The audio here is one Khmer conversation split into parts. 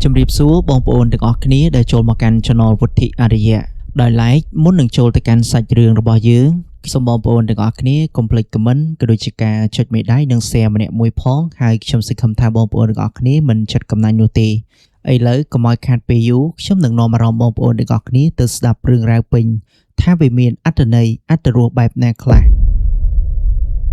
ជំរាបសួរបងប្អូនទាំងអស់គ្នាដែលចូលមកកាន់ Channel វុទ្ធិអរិយៈដោយឡែកមុននឹងចូលទៅកាន់សាច់រឿងរបស់យើងសូមបងប្អូនទាំងអស់គ្នាកុំភ្លេច comment ក៏ដូចជាការចុចមេដៃនិង share ម្នាក់មួយផងហើយខ្ញុំសង្ឃឹមថាបងប្អូនទាំងអស់គ្នាមិនចិត្តកំណាញ់នោះទេឥឡូវកុំឲ្យខាតពេលយូរខ្ញុំនឹងនាំអារម្មណ៍បងប្អូនទាំងអស់គ្នាទៅស្ដាប់រឿងរ៉ាវពេញថាវាមានអត្ថន័យអត្ថរសបែបណាខ្លះ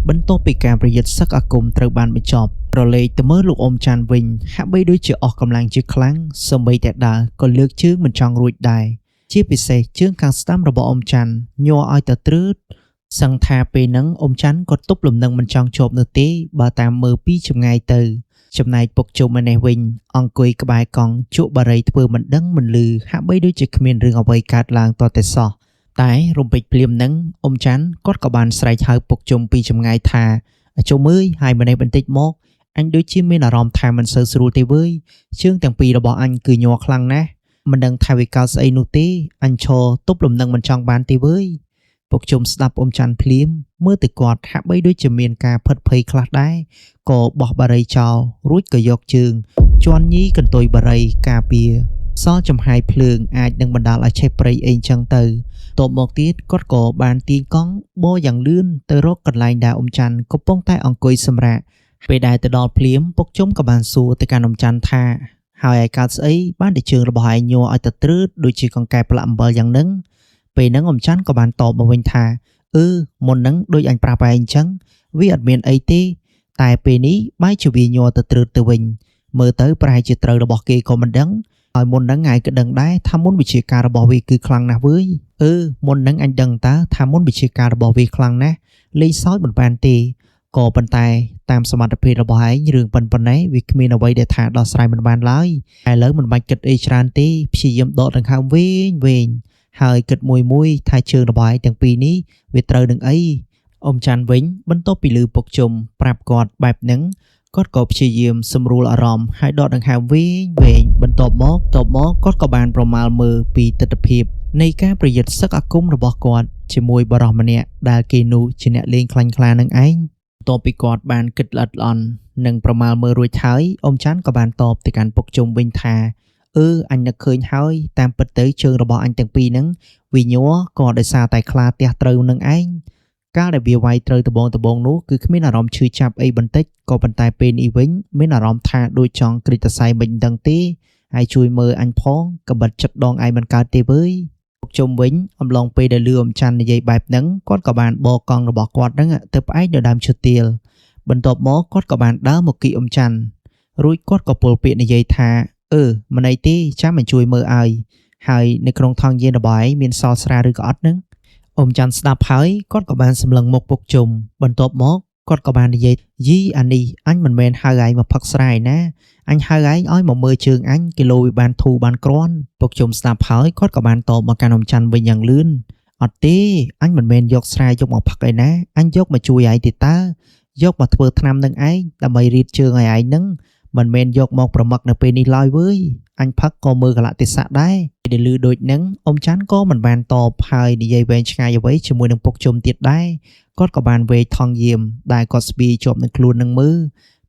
បន្ទាប់ពីការប្រយុទ្ធសឹកអាគមត្រូវបានបញ្ចប់ប្រឡេកទៅមើលលោកអ៊ំចាន់វិញហាក់បីដូចជាអស់កម្លាំងជាខ្លាំងសូម្បីតែដើរក៏លើកជើងមិនចង់រួចដែរជាពិសេសជើងខាងស្ដាំរបស់អ៊ំចាន់ញ័រឲ្យតែទ្រើតសឹងថាពេលហ្នឹងអ៊ំចាន់ក៏ទប់លំនឹងមិនចង់ជាប់នោះទេបើតាមមើលពីចម្ងាយទៅ ចំណែកពុកជុំឯនេះវិញអង្គុយក្បែរកង់ជក់បារីធ្វើមិនដឹងមិនឮហាក់បីដូចជាគ្មានរឿងអ្វីកើតឡើងទាល់តែសោះ តែរំពេចភ្លាមនឹងអ៊ំច័ន្ទគាត់ក៏បានស្រែកហៅពុកជុំពីចម្ងាយថាជុំអើយហើយម្នេះបន្តិចមកអញដូចជាមានអារម្មណ៍ថាមិនសូវស្រួលទេវើយជើងទាំងពីររបស់អញគឺញ័រខ្លាំងណាស់មិនដឹងថាវាកើតស្អីនោះទេអញឈរទប់លំនឹងមិនចង់បានទេវើយពុកជុំស្ដាប់អ៊ំច័ន្ទភ្លាមមើលទៅគាត់ហាក់បីដូចជាមានការផិតភ័យខ្លះដែរក៏បោះបារីចោលរួចក៏យកជើងជន់ញីកន្ទុយបារីការពារសល់ចំហាយភ្លើងអាចនឹងបណ្ដាលឲ្យឆេះព្រៃអីចឹងទៅ តបមកទៀតគាត់ក៏បានទាញកង់បរយ៉ាងលឿនទៅរកកន្លែងដែលអ៊ំច័ន្ទកំពុងតែអង្គុយសម្រាកពេលដែលទៅដល់ភ្លាមពុកជុំក៏បានសួរទៅកាន់អ៊ំច័ន្ទថាហើយឯកើតស្អីបានតែជើងរបស់ឯងញ័រឲ្យតែទ្រើតដូចជាកង្កែបប្រឡាក់អំបិលយ៉ាងហ្នឹងពេលហ្នឹងអ៊ំច័ន្ទក៏បានតបមកវិញថាអឺមុនហ្នឹងដូចអញប្រាប់ឯងអញ្ចឹងវាអត់មានអីទេតែពេលនេះបែរជាវាញ័រទៅទ្រើតទៅវិញមើលទៅប្រហែលជាត្រូវរបស់គេក៏មិនដឹងហើយមុនហ្នឹងឯងក៏ដឹងដែរថាមុនវិជាការរបស់វាគឺខ្លាំងណាស់វើយ អឺមុននឹងអញដឹងតើថាមុនវិជាការរបស់វាខ្លាំងណាស់លេងសើចមិនបានទេក៏ប៉ុន្តែតាមសមត្ថភាពរបស់ឯងរឿងប៉ុនប៉ុណ្ណេះវាគ្មានអ្វីដែលថាដោះស្រាយមិនបានឡើយឥឡូវមិនបាច់គិតអីច្រើនទេព្យាយាមដកដង្ហើមវែងវែងហើយគិតមួយមួយថាជើងរបស់ឯងទាំងពីរនេះវាត្រូវនឹងអីអ៊ំចាន់វិញបន្ទាប់ពីលឺពុកជុំប្រាប់គាត់បែបហ្នឹងគាត់ក៏ព្យាយាមសម្រួលអារម្មណ៍ហើយដកដង្ហើមវែងវែងបន្ទាប់មកតបមកគាត់ក៏បានប្រមាលមើលពីទិដ្ឋភាព នៃការប្រយុទ្ធសឹកអាគមរបស់គាត់ជាមួយបរិសម្នាក់ដែលគេនោះជាអ្នកលេងខ្លាញ់ខ្លានឹងឯងបន្ទាប់ពីគាត់បានគិតល្អិតល្អន់និងប្រមាលមើលរួចហើយអ៊ំច័ន្ទក៏បានតបទៅកាន់ពុកជុំវិញថាអឺអញនឹកឃើញហើយតាមពិតទៅជើងរបស់អញទាំងពីរហ្នឹងវាញ័រក៏ដោយសារតែខ្លាទះត្រូវនឹងឯងកាលដែលវាវាយត្រូវដបងដបងនោះគឺគ្មានអារម្មណ៍ឈឺចាប់អីបន្តិចក៏ប៉ុន្តែពេលនេះវិញមានអារម្មណ៍ថាដូចចង់ក្រិចតសៃមិនដឹងទេហើយជួយមើលអញផងកបិតចិត្តដងឯងមិនកើតទេវើយ ជុំវិញអំឡុងពេលដែលលឺអ៊ំច័ន្ទនិយាយបែបហ្នឹងគាត់ក៏បានបរកង់របស់គាត់ហ្នឹងទៅផ្អែកនៅដើមឈើទាលបន្ទាប់មកគាត់ក៏បានដើរមកគីអ៊ំច័ន្ទរួចគាត់ក៏ពោលពាក្យនិយាយថាអឺមិនអីទេចាំមិនជួយមើលឲ្យហើយនៅក្នុងថង់យានរបស់ឯងមានសល់ស្រាឬក៏អត់ហ្នឹងអ៊ំច័ន្ទស្ដាប់ហើយគាត់ក៏បានសម្លឹងមុខពុកជុំបន្ទាប់មកគាត់ក៏បាននិយាយយីអានេះអញមិនមែនហៅឯងមកផឹកស្រាឯណា អញហៅឯងឲ្យមកមើលជើងអញគីឡូវាបានធូរបានគ្រាន់ពុកជុំស្ដាប់ហើយគាត់ក៏បានតបមកកាន់អ៊ំច័ន្ទវិញយ៉ាងលឿនអត់ទេអញមិនមែនយកស្រាយកមកផឹកឯណាអញយកមកជួយឯងទេតើយកមកធ្វើថ្នាំនឹងឯងដើម្បីរៀតជើងឲ្យឯងនឹងមិនមែនយកមកប្រមឹកនៅពេលនេះឡើយវើយអញផឹកក៏មើលកលៈទេសៈដែរដែលលឺដូចនឹងអ៊ំច័ន្ទក៏មិនបានតបហើយនិយាយវែងឆ្ងាយអ្វីជាមួយនឹងពុកជុំទៀតដែរគាត់ក៏បានវែកថងយាមដែលគាត់ស្ពាយជាប់នឹងខ្លួននឹងមើល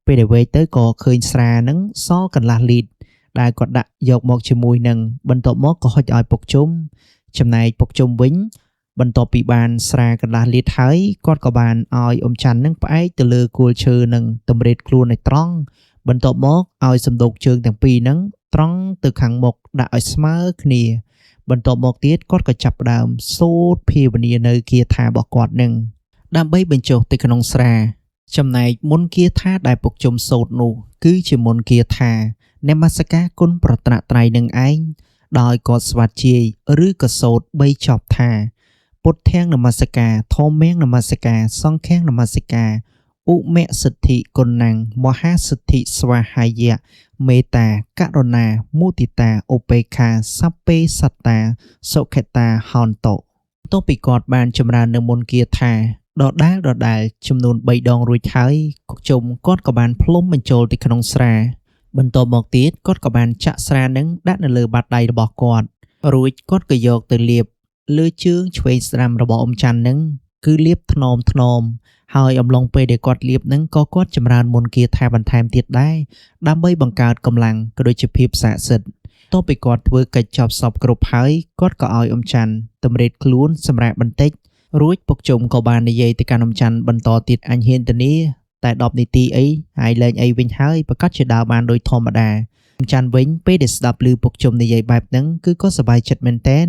ពេលដែលវែកទៅក៏ឃើញស្រានឹងសល់កន្លះលីត្រដែលគាត់ដាក់យកមកជាមួយនឹងបន្ទាប់មកក៏ហុចឲ្យពុកជុំចំណែកពុកជុំវិញបន្ទាប់ពីបានស្រាកន្លះលីត្រហើយគាត់ក៏បានឲ្យអ៊ំច័ន្ទនឹងផ្អែកទៅលើគួលឈើនឹងតម្រេតខ្លួនឲ្យត្រង់បន្ទាប់មកឲ្យសំដូកជើងទាំងពីរនឹងត្រង់ទៅខាងមុខដាក់ឲ្យស្មើគ្នាបន្ទាប់មកទៀតគាត់ក៏ចាប់ផ្ដើមសូត្រភាវនានៅគាថារបស់គាត់នឹងដើម្បីបញ្ចុះទៅក្នុងស្រា ចំណែកមន្តគាថាដែលពុកជុំសូត្រនោះគឺជាមន្តគាថានមស្ការគុណប្រតនត្រ័យនឹងឯងដោយគាត់ស្វាជាយឬក៏សូត្របីចប់ថាពុទ្ធាំងនមស្ការធម្មំនមស្ការសង្ឃាំងនមស្ការឧមសិទ្ធិគុណੰមហាសិទ្ធិស្វាហាយៈមេត្តាករុណាមុទិតាឧបេក្ខាសព្ពេសត្តាសុខតាហោន្តបន្ទាប់ពីគាត់បានចម្រើននៅមន្តគាថា ដដែលដដែលចំនួន3ដងរួចហើយជុំគាត់ក៏បានផ្លុំបញ្ចូលទៅក្នុងស្រាបន្ទាប់មកទៀតគាត់ក៏បានចាក់ស្រានឹងដាក់នៅលើបាតដៃរបស់គាត់រួចគាត់ក៏យកទៅលាបលើជើងឆ្វេងស្ដាំរបស់អ៊ំច័ន្ទនឹងគឺលាបថ្នមថ្នម ហើយអំឡុងពេលដែលគាត់លាបនឹងក៏គាត់ចម្រើនមន្តគាថាបន្ថែមទៀតដែរដើម្បីបង្កើតកម្លាំងក៏ដូចជាភាពស័ក្តិសិទ្ធិតទៅពីគាត់ធ្វើកិច្ចចប់សពគ្រប់ហើយគាត់ក៏ឲ្យអ៊ំច័ន្ទតម្រេតខ្លួនសម្រាប់បន្តិចរួចពុកជុំក៏បាននិយាយទៅកាន់អ៊ំច័ន្ទបន្តទៀតអញហ៊ានធានាតែ10នាទីអីហើយលែងអីវិញហើយប្រកាសជាដើរបានដោយធម្មតាអ៊ំច័ន្ទវិញពេលដែលស្ដាប់ឮពុកជុំនិយាយបែបហ្នឹងគឺក៏សប្បាយចិត្តមែនទែន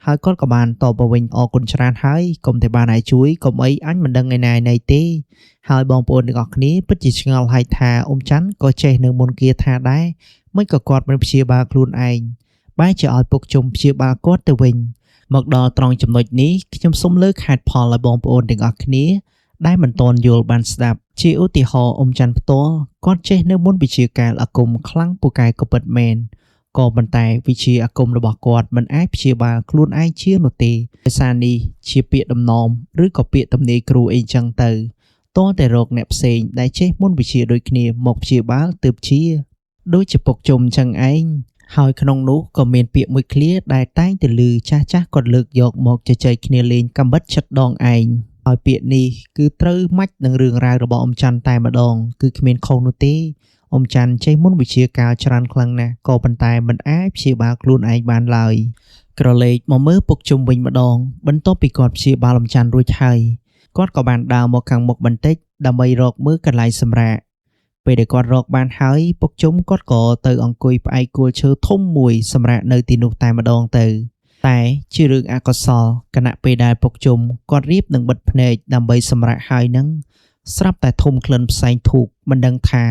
ហើយគាត់ក៏បានតបមកវិញអរគុណច្រើនហើយកុំតែបានឲ្យជួយកុំអីអញមិនដឹងឯណាឯណីទេហើយបងប្អូនទាំងអស់គ្នាពិតជាឆ្ងល់ហើយថាអ៊ំច័ន្ទក៏ចេះនៅមុនគាថាដែរមិនក៏គាត់មិនព្យាបាលខ្លួនឯងបែរជាឲ្យពុកជុំព្យាបាលគាត់ទៅវិញមកដល់ត្រង់ចំណុចនេះខ្ញុំសូមលើកហេតុផលឲ្យបងប្អូនទាំងអស់គ្នាដែលមិនទាន់យល់បានស្ដាប់ជាឧទាហរណ៍អ៊ំច័ន្ទផ្ទាល់គាត់ចេះនៅមុនវិជាកាលអាគមខ្លាំងពូកែក៏ពិតមែនក៏ប៉ុន្តែវិជាអាគមរបស់គាត់មិនអាចព្យាបាលខ្លួនឯងជានោះទេដោយសារនេះជាពាក្យដំណំឬក៏ពាក្យទំនាយគ្រូអីចឹងទៅតតែរកអ្នកផ្សេងដែលចេះមុនវិជាដូចគ្នាមកព្យាបាលទើបជាដូចជាពុកជុំចឹងឯងហើយក្នុងនោះក៏មានពាក្យមួយឃ្លាដែលតែងតែឮចាស់ៗគាត់លើកយកមកជជែកគ្នាលេងកំបិតចិត្តដងឯងហើយពាក្យនេះគឺត្រូវម៉ាច់នឹងរឿងរ៉ាវរបស់អ៊ំច័ន្ទតែម្ដងគឺគ្មានខុសនោះទេអ៊ំច័ន្ទចេះមុនវិជាកាលច្រើនខ្លាំងណាស់ក៏ប៉ុន្តែមិនអាចព្យាបាលខ្លួនឯងបានឡើយក្រឡេកមកមើលពុកជុំវិញម្ដងបន្ទាប់ពីគាត់ព្យាបាលអ៊ំច័ន្ទរួចហើយគាត់ក៏បានដើរមកខាងមុខបន្តិចដើម្បីរកមើលកន្លែងសម្រាកពេលដែលគាត់រកបានហើយពុកជុំគាត់ក៏ទៅអង្គុយផ្អែកគល់ឈើធំមួយសម្រាប់នៅទីនោះតែម្ដងទៅតែជារឿងអកុសលគណៈពេលដែលពុកជុំគាត់រៀបនឹងបិទភ្នែកដើម្បីសម្រាកហើយនឹងស្រាប់តែធំក្លិនផ្សែងធូកមិនដឹងថា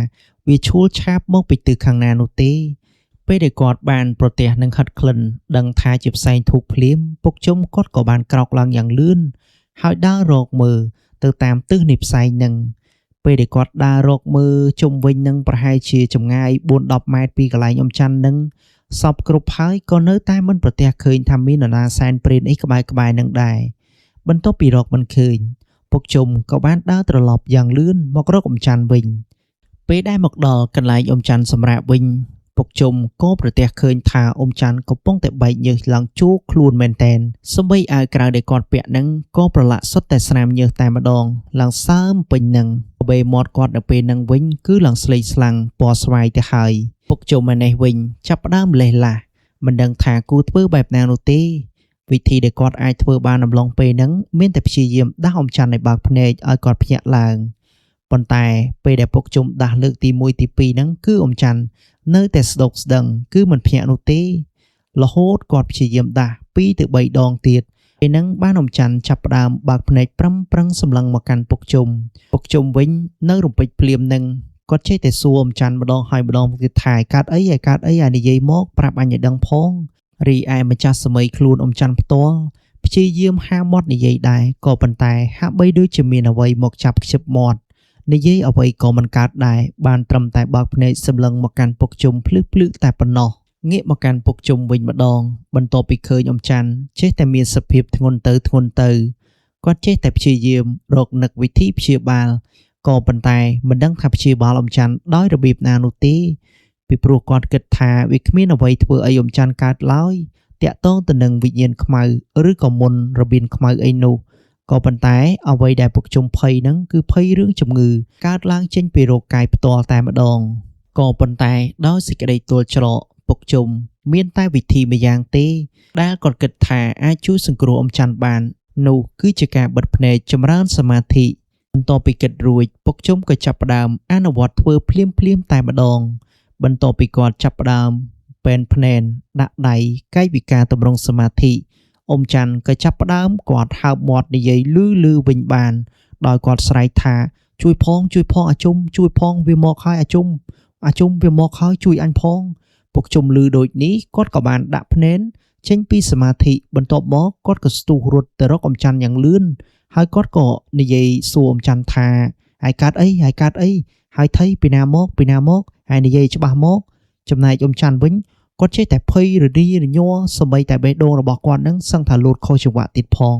វាឈួលឆាបមកពីទិសខាងណានោះទេពេលដែលគាត់បានប្រទះនឹងហិតក្លិនដឹងថាជាផ្សែងធូកភ្លាមពុកជុំគាត់ក៏បានក្រោកឡើងយ៉ាងលឿនហើយដើររកមើលទៅតាមទិសនៃផ្សែងនឹងពេលដែលគាត់ដើររកមើលជុំវិញនឹងប្រហែលជាចម្ងាយ4-10ម៉ែត្រពីកន្លែងអ៊ំច័ន្ទនឹងសពគ្រប់ហើយក៏នៅតែមិនប្រទះឃើញថាមាននរណាសែនព្រេនអីក្បែរៗនឹងដែរបន្ទាប់ពីរកមិនឃើញពុកជុំក៏បានដើរត្រឡប់យ៉ាងលឿនមករកអ៊ំច័ន្ទវិញពេលដែលមកដល់កន្លែងអ៊ំច័ន្ទសម្រាកវិញពុកជុំក៏ប្រទះឃើញថាអ៊ំច័ន្ទកំពុងតែបែកញើសឡើងជួរខ្លួនមែនតែនសំបីអាវក្រៅដែលគាត់ពាក់នឹងក៏ប្រឡាក់សុទ្ធតែស្នាមញើសតែម្ដងឡើងសើមពេញនឹងបេមាត់គាត់នៅពេលនឹងវិញគឺឡើងស្លេកស្លាំងពណ៌ស្វាយទៅហើយពុកជុំឯនេះវិញចាប់ផ្ដើមលេះឡាស់មិនដឹងថាគួរធ្វើបែបណានោះទេវិធីដែលគាត់អាចធ្វើបានអំឡុងពេលហ្នឹងមានតែព្យាយាមដាស់អ៊ំច័ន្ទឲ្យបើកភ្នែកឲ្យគាត់ភ្ញាក់ឡើងប៉ុន្តែពេលដែលពុកជុំដាស់លើកទី1ទី2ហ្នឹងគឺអ៊ំច័ន្ទនៅតែស្ដុកស្ដឹងគឺមិនភ្ញាក់នោះទេរហូតគាត់ព្យាយាមដាស់2ទៅ3ដងទៀតពេលហ្នឹងបានអ៊ំច័ន្ទចាប់ផ្ដើមបើកភ្នែកប្រឹងប្រឹងសម្លឹងមកកាន់ពុកជុំពុកជុំវិញនៅរំពេចភ្លាមនឹងគាត់ចេះតែសួរអ៊ំច័ន្ទម្ដងហើយម្ដងទៀតថាកើតអីឲ្យកើតអីឲ្យនិយាយមកប្រាប់អញឲ្យដឹងផងរីឯម្ចាស់សម័យខ្លួនអ៊ំច័ន្ទផ្ទាល់ព្យាយាមហាមាត់និយាយដែរក៏ប៉ុន្តែហាក់បីដូចជាមានអ្វីមកចាប់ខ្ជិបមាត់និយាយអ្វីក៏មិនកើតដែរបានត្រឹមតែបើកភ្នែកសម្លឹងមកកាន់ពុកជុំភ្លឺភ្លឺតែប៉ុណ្ណោះងាកមកកាន់ពុកជុំវិញម្ដងបន្ទាប់ពីឃើញអ៊ំច័ន្ទចេះតែមានសភាពធ្ងន់ទៅធ្ងន់ទៅគាត់ចេះតែព្យាយាមរកនឹកវិធីព្យាបាលក៏ប៉ុន្តែមិនដឹងថាព្យាបាលអ៊ំច័ន្ទដោយរបៀបណានោះទេពីព្រោះគាត់គិតថាវាគ្មានអ្វីធ្វើឲ្យអ៊ំច័ន្ទកើតឡើយតាក់ទងទៅនឹងវិញ្ញាណខ្មៅឬក៏មុនរបៀនខ្មៅអីនោះក៏ប៉ុន្តែអ្វីដែលពុកជុំភ័យហ្នឹងគឺភ័យរឿងជំងឺកើតឡើងចេញពីរោគកាយផ្ទាល់តែម្ដងក៏ប៉ុន្តែដោយសេចក្តីទល់ច្រកពុកជុំមានតែវិធីម្យ៉ាងទេដែលគាត់គិតថាអាចជួយសង្គ្រោះអ៊ំច័ន្ទបាននោះគឺជាការបិទភ្នែកចម្រើនសមាធិបន្ទាប់ពីគិតរួចពុកជុំក៏ចាប់ផ្ដើមអនុវត្តធ្វើភ្លាមភ្លាមតែម្ដងបន្ទាប់ពីគាត់ចាប់ផ្ដើមពេនភ្នែនដាក់ដៃកាយវិការទម្រង់សមាធិអ៊ំច័ន្ទក៏ចាប់ផ្ដើមគាត់ហើបមាត់និយាយលឺលឺវិញបានដោយគាត់ស្រែកថាជួយផងជួយផងអាជុំជួយផងវាមកហើយអាជុំអាជុំវាមកហើយជួយអញផងពុកជុំលឺដូចនេះគាត់ក៏បានដាក់ភ្នែនចេញពីសមាធិបន្ទាប់មកគាត់ក៏ស្ទុះរត់ទៅរកអ៊ំច័ន្ទយ៉ាងលឿនហើយគាត់ក៏និយាយសួរអ៊ំច័ន្ទថាហើយកើតអីហើយកើតអីហើយថៃពីណាមកពីណាមកហើយនិយាយច្បាស់មកចំណែកអ៊ំច័ន្ទវិញគាត់ចេះតែភ័យររីរញ័រសម្បីតែបេះដូងរបស់គាត់នឹងសឹងថាលោតខុសចង្វាក់ទៀតផង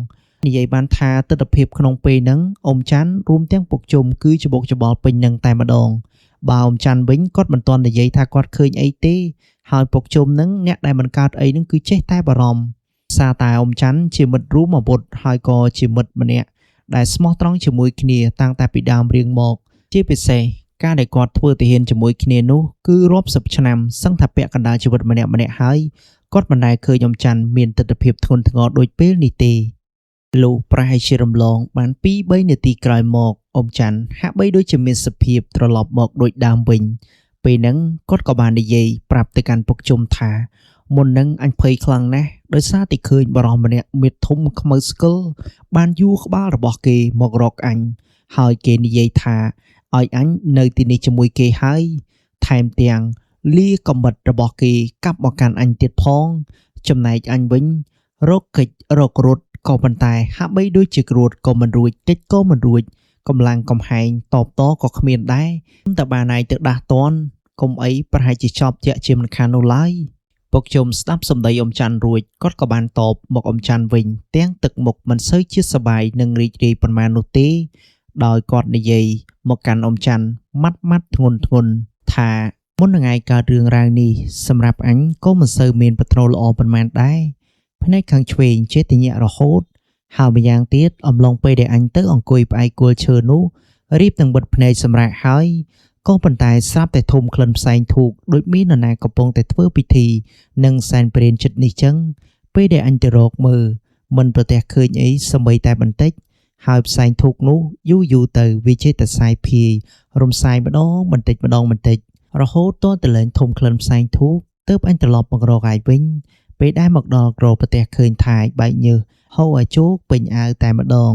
និយាយបានថាទិដ្ឋភាពក្នុងពេលហ្នឹងអ៊ំច័ន្ទរួមទាំងពុកជុំគឺច្បុកច្បល់ពេញនឹងតែម្ដងបើអ៊ំច័ន្ទវិញគាត់មិនទាន់និយាយថាគាត់ឃើញអីទេហើយពុកជុំនឹងអ្នកដែលមិនកើតអីនឹងគឺចេះតែបារម្ភសារតែអ៊ំច័ន្ទជាមិត្តរួមអាវុធហើយក៏ជាមិត្តម្នាក់ ដែលស្មោះត្រង់ជាមួយគ្នាតាំងតែពីដើមរៀងមក ជាពិសេសការដែលគាត់ធ្វើទាហានជាមួយគ្នានោះគឺរាប់សិបឆ្នាំសឹងថាពាក់កណ្ដាលជីវិតម្នាក់ៗហើយគាត់មិនដែលឃើញអ៊ំច័ន្ទមានទិដ្ឋភាពធ្ងន់ធ្ងរដូចពេលនេះទេលុះប្រហែលជារំលងបាន2-3នាទីក្រោយមកអ៊ំច័ន្ទហាក់បីដូចជាមានសភាពត្រឡប់មកដូចដើមវិញពេលហ្នឹងគាត់ក៏បាននិយាយប្រាប់ទៅកាន់ពុកជុំថាមុននឹងអញភ័យខ្លាំងណាស់ដោយសារតែឃើញបរិសម្នាក់មាឌធំខ្មៅស្កិលបានយួរក្បាលរបស់គេមករកអញហើយគេនិយាយថាឲ្យអញនៅទីនេះជាមួយគេហើយថែមទាំងលាកំបិតរបស់គេកាប់មកកាន់អញទៀតផងចំណែកអញវិញរកកិច្ចរករត់ក៏ប៉ុន្តែហាក់បីដូចជាគ្រួតក៏មិនរួចកិច្ចក៏មិនរួចកម្លាំងកំហែងតបតក៏គ្មានដែរតែបានឯងទៅដាស់តន់កុំអីប្រហែលជាចប់ជាក់ជាមិនខាននោះឡើយពុកជុំស្ដាប់សម្ដីអ៊ំច័ន្ទរួចគាត់ក៏បានតបមកអ៊ំច័ន្ទវិញទាំងទឹកមុខមិនសូវជាសប្បាយនិងរីករាយប៉ុន្មាននោះទេដោយគាត់និយាយមកកាន់អ៊ំច័ន្ទម៉ាត់ម៉ាត់ធ្ងន់ធ្ងន់ថាមុននឹងឯងកើតរឿងរ៉ាវនេះសម្រាប់អញក៏មិនសូវមានបត្រូលល្អប៉ុន្មានដែរផ្នែកខាងឆ្វេងចេះតែញាក់រហូតហើយម្យ៉ាងទៀតអំឡុងពេលដែលអញទៅអង្គុយផ្អែកគល់ឈើនោះរៀបនឹងបិទភ្នែកសម្រាប់ហើយក៏ប៉ុន្តែស្រាប់តែធំក្លិនផ្សែងធូកដូចមាននរណាកំពុងតែធ្វើពិធីនិងសែនព្រេនចិត្តនេះចឹងពេលដែលអញទៅរកមើលមិនប្រទះឃើញអីសម្បីតែបន្តិចហើយផ្សែងធូកនោះយូរយូរទៅវាចេះតែសាយភាយរំសាយម្ដងបន្តិចម្ដងបន្តិចរហូតទាល់តែលែងធំក្លិនផ្សែងធូកទើបអញត្រឡប់មករកឯងវិញពេលដែលមកដល់ក្រប្រទះឃើញថាឯងបែកញើសហូរឲ្យជោគពេញអាវតែម្ដង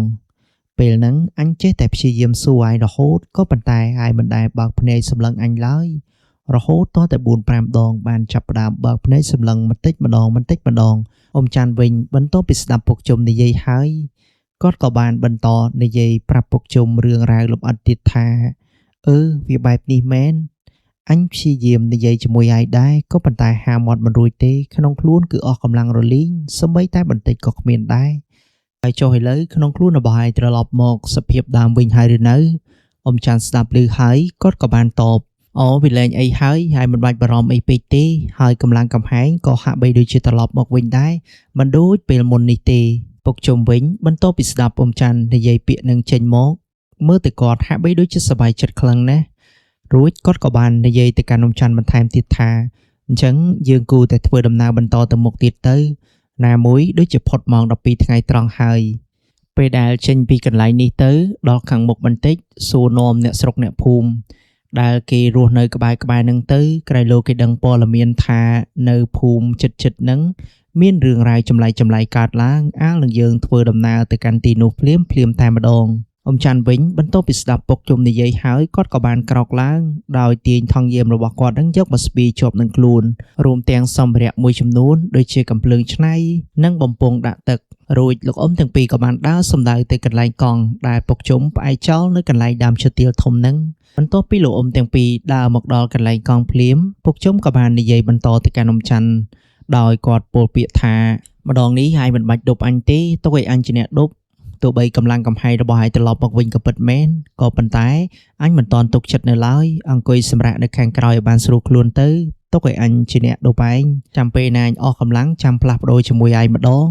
ពេលហ្នឹងអញចេះតែព្យាយាមសួរឯងរហូតក៏ប៉ុន្តែឯងមិនដែលបើកភ្នែកសម្លឹងអញឡើយរហូតទាល់តែ4-5ដងបានចាប់ផ្ដើមបើកភ្នែកសម្លឹងបន្តិចម្ដងបន្តិចម្ដងអ៊ំច័ន្ទវិញបន្ទាប់ពីស្ដាប់ពុកជុំនិយាយហើយគាត់ក៏បានបន្តនិយាយប្រាប់ពុកជុំរឿងរ៉ាវលម្អិតទៀតថាវាបែបនេះមែនអញព្យាយាមនិយាយជាមួយឯងដែរក៏ប៉ុន្តែហាមាត់មិនរួចទេក្នុងខ្លួនគឺអស់កម្លាំងរលីងសូម្បីតែបន្តិចក៏គ្មានដែរហើយចុះឥឡូវក្នុងខ្លួនរបស់ឯងត្រឡប់មកសភាពដើមវិញហើយឬនៅអ៊ំច័ន្ទស្ដាប់ឮហើយគាត់ក៏បានតបអូវាលែងអីហើយហើយមិនបាច់បារម្ភអីពេកទេហើយកម្លាំងកំហែងក៏ហាក់បីដូចជាត្រឡប់មកវិញដែរមិនដូចពេលមុននេះទេពុកជុំវិញបន្ទាប់ពីស្ដាប់អ៊ំច័ន្ទនិយាយពាក្យនឹងចេញមកមើលទៅគាត់ហាក់បីដូចជាសប្បាយចិត្តខ្លាំងណាស់រួចគាត់ក៏បាននិយាយទៅកាន់អ៊ំច័ន្ទបន្ថែមទៀតថាអញ្ចឹងយើងគួរតែធ្វើដំណើរបន្តទៅមុខទៀតទៅណាមួយដូចជាផុតម៉ោង12ថ្ងៃត្រង់ហើយពេលដែលចេញពីកន្លែងនេះទៅដល់ខាងមុខបន្តិចសួរនាំអ្នកស្រុកអ្នកភូមិដែលគេរស់នៅក្បែរៗនឹងទៅក្រែងលោគេដឹងព័ត៌មានថានៅភូមិជិតៗនឹងមានរឿងរ៉ាវចម្លែកៗកើតឡើងអាលនឹងយើងធ្វើដំណើរទៅកាន់ទីនោះភ្លាមៗតែម្ដងអ៊ំច័ន្ទវិញបន្ទាប់ពីស្ដាប់ពុកជុំនិយាយហើយគាត់ក៏បានក្រោកឡើងដោយទាញថង់យាមរបស់គាត់នឹងយកមកស្ពាយជាប់នឹងខ្លួនរួមទាំងសម្ភារៈមួយចំនួនដូចជាកំភ្លើងឆ្នៃនិងបំពង់ដាក់ទឹករួចលោកអ៊ំទាំងពីរក៏បានដើរសម្ដៅទៅកន្លែងកង់ដែលពុកជុំផ្អែកចោលនៅកន្លែងដើមឈើទាលធំនឹងបន្ទាប់ពីលោកអ៊ំទាំងពីរដើរមកដល់កន្លែងកង់ភ្លាមពុកជុំក៏បាននិយាយបន្តទៅកាន់អ៊ំច័ន្ទដោយគាត់ពោលពាក្យថាម្ដងនេះហើយមិនបាច់ដប់អញទេទុកឲ្យអញជាអ្នកដប់ទោះបីកម្លាំងកំហែងរបស់ឯងត្រឡប់មកវិញក៏ពិតមែនក៏ប៉ុន្តែអញមិនទាន់ទុកចិត្តនៅឡើយអង្គុយសម្រាកនៅខាងក្រោយឲ្យបានស្រួលខ្លួនទៅទុកឲ្យអញជាអ្នកដប់ឯងចាំពេលណាអញអស់កម្លាំងចាំផ្លាស់ប្ដូរជាមួយឯងម្ដង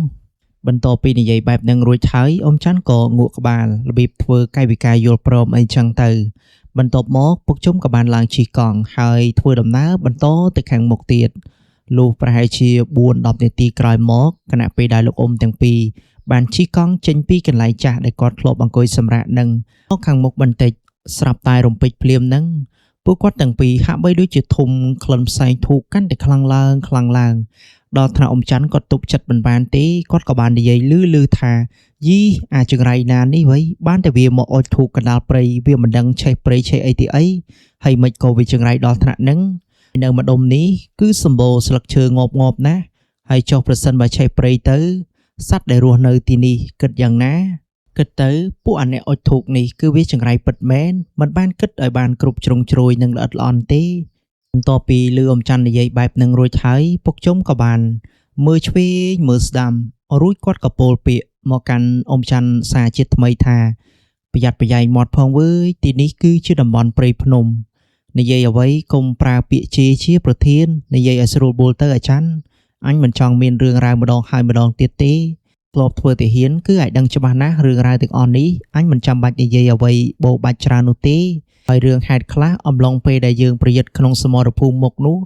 បន្ទាប់ពីនិយាយបែបនឹងរួចហើយអ៊ំច័ន្ទក៏ងក់ក្បាលរបៀបធ្វើកាយវិការយល់ព្រមអីចឹងទៅបន្ទាប់មកពុកជុំក៏បានឡើងជិះកង់ហើយធ្វើដំណើរបន្តទៅខាងមុខទៀតលុះប្រហែលជា4-10នាទីក្រោយមកខណៈពេលដែលលោកអ៊ំទាំងពីរបានជិះកង់ចេញពីកន្លែងចាស់ដែលគាត់ធ្លាប់អង្គុយសម្រាកនឹងមកខាងមុខបន្តិចស្រាប់តែរំពេចភ្លាមនឹងពួកគាត់ទាំងពីរហាក់បីដូចជាធំក្លិនផ្សែងធូបកាន់តែខ្លាំងឡើងខ្លាំងឡើងដល់ថ្នាក់អ៊ំច័ន្ទគាត់ទប់ចិត្តមិនបានទេគាត់ក៏បាននិយាយលឺៗថាយីអាចង្រៃណានេះវ៉ៃបានតែវាមកអុជធូបកណ្ដាលព្រៃវាមិនដឹងឆេះព្រៃឆេះអីទីអីហើយមិនក៏វាចង្រៃដល់ថ្នាក់នឹងនៅម្ដុំនេះគឺសម្បូរស្លឹកឈើងាប់ៗណាស់ហើយចុះប្រសិនបើឆេះព្រៃទៅសត្វដែលរស់នៅទីនេះគិតយ៉ាងណាគិតទៅពួកអាអ្នកអុជធូបនេះគឺវាចង្រៃពិតមែនមិនបានគិតឲ្យបានគ្រប់ជ្រុងជ្រោយនិងល្អិតល្អន់ទេបន្ទាប់ពីលឺអ៊ំច័ន្ទនិយាយបែបនឹងរួចហើយពុកជុំក៏បានមើលឆ្វេងមើលស្ដាំរួចគាត់ក៏ពោលពាក្យមកកាន់អ៊ំច័ន្ទសាជាថ្មីថាប្រយ័ត្នប្រយែងមាត់ផងវើយទីនេះគឺជាតំបន់ព្រៃភ្នំនិយាយអ្វីកុំប្រើពាក្យជេរជាប្រធាននិយាយឲ្យស្រួលបួលទៅអាចារ្យអញមិនចង់មានរឿងរ៉ាវម្ដងហើយម្ដងទៀតទេ ធ្លាប់ធ្វើទាហានគឺអាចដឹងច្បាស់ណាស់រឿងរ៉ាវទាំងអស់នេះអញមិនចាំបាច់និយាយអ្វីបោបាច់ច្រើននោះទេហើយរឿងហេតុខ្លះអំឡុងពេលដែលយើងប្រយុទ្ធក្នុងសមរភូមិមុខនោះ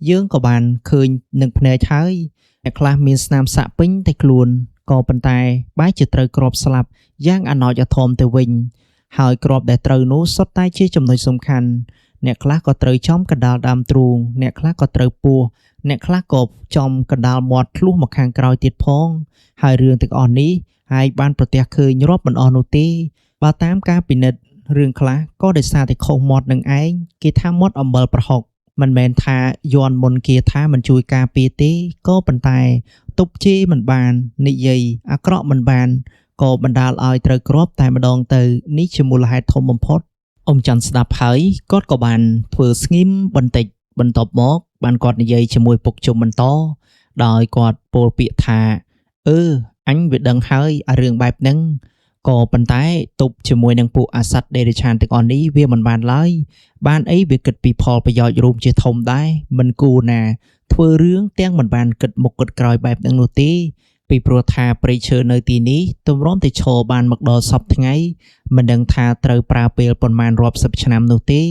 យើងក៏បានឃើញនឹងភ្នែកហើយអ្នកខ្លះមានស្នាមសាក់ពេញតែខ្លួនក៏ប៉ុន្តែបែរជាត្រូវគ្រាប់ស្លាប់យ៉ាងអណោចអធមទៅវិញហើយគ្រាប់ដែលត្រូវនោះសុទ្ធតែជាចំណុចសំខាន់អ្នកខ្លះក៏ត្រូវចំកណ្ដាលដើមទ្រូងអ្នកខ្លះក៏ត្រូវពោះអ្នកខ្លះក៏ចំកណ្ដាលមាត់ធ្លុះមកខាងក្រោយទៀតផងហើយរឿងទាំងអស់នេះហើយបានប្រទះឃើញរាប់មិនអស់នោះទេបើតាមការពិនិត្យរឿងខ្លះក៏ដោយសារតែខុសមាត់នឹងឯងគេថាមាត់អំបិលប្រហុកមិនមែនថាយន់មុនគេថាមិនជួយការពារទេក៏ប៉ុន្តែទប់ជេរមិនបាននិយាយអាក្រក់មិនបានក៏បណ្ដាលឲ្យត្រូវគ្រាប់តែម្ដងទៅនេះជាមូលហេតុធំបំផុតអ៊ំច័ន្ទស្ដាប់ហើយគាត់ក៏បានធ្វើស្ងៀមបន្តិចបន្ទាប់មកបានគាត់និយាយជាមួយពុកជុំបន្តដោយគាត់ពោលពាក្យថាអឺអញវាដឹងហើយអារឿងបែបហ្នឹងក៏ប៉ុន្តែទប់ជាមួយនឹងពួកអាសត្វដេរឆានទាំងអស់នេះវាមិនបានឡើយបានអីវាគិតពីផលប្រយោជន៍រួមជាធំដែរមិនគួរណាធ្វើរឿងទាំងមិនបានគិតមុខគិតក្រោយបែបហ្នឹងនោះទេពីព្រោះថាព្រៃឈើនៅទីនេះទម្រាំតែឈរបានមកដល់សពថ្ងៃមិនដឹងថាត្រូវប្រើពេលប៉ុន្មានរាប់សិបឆ្នាំនោះទេ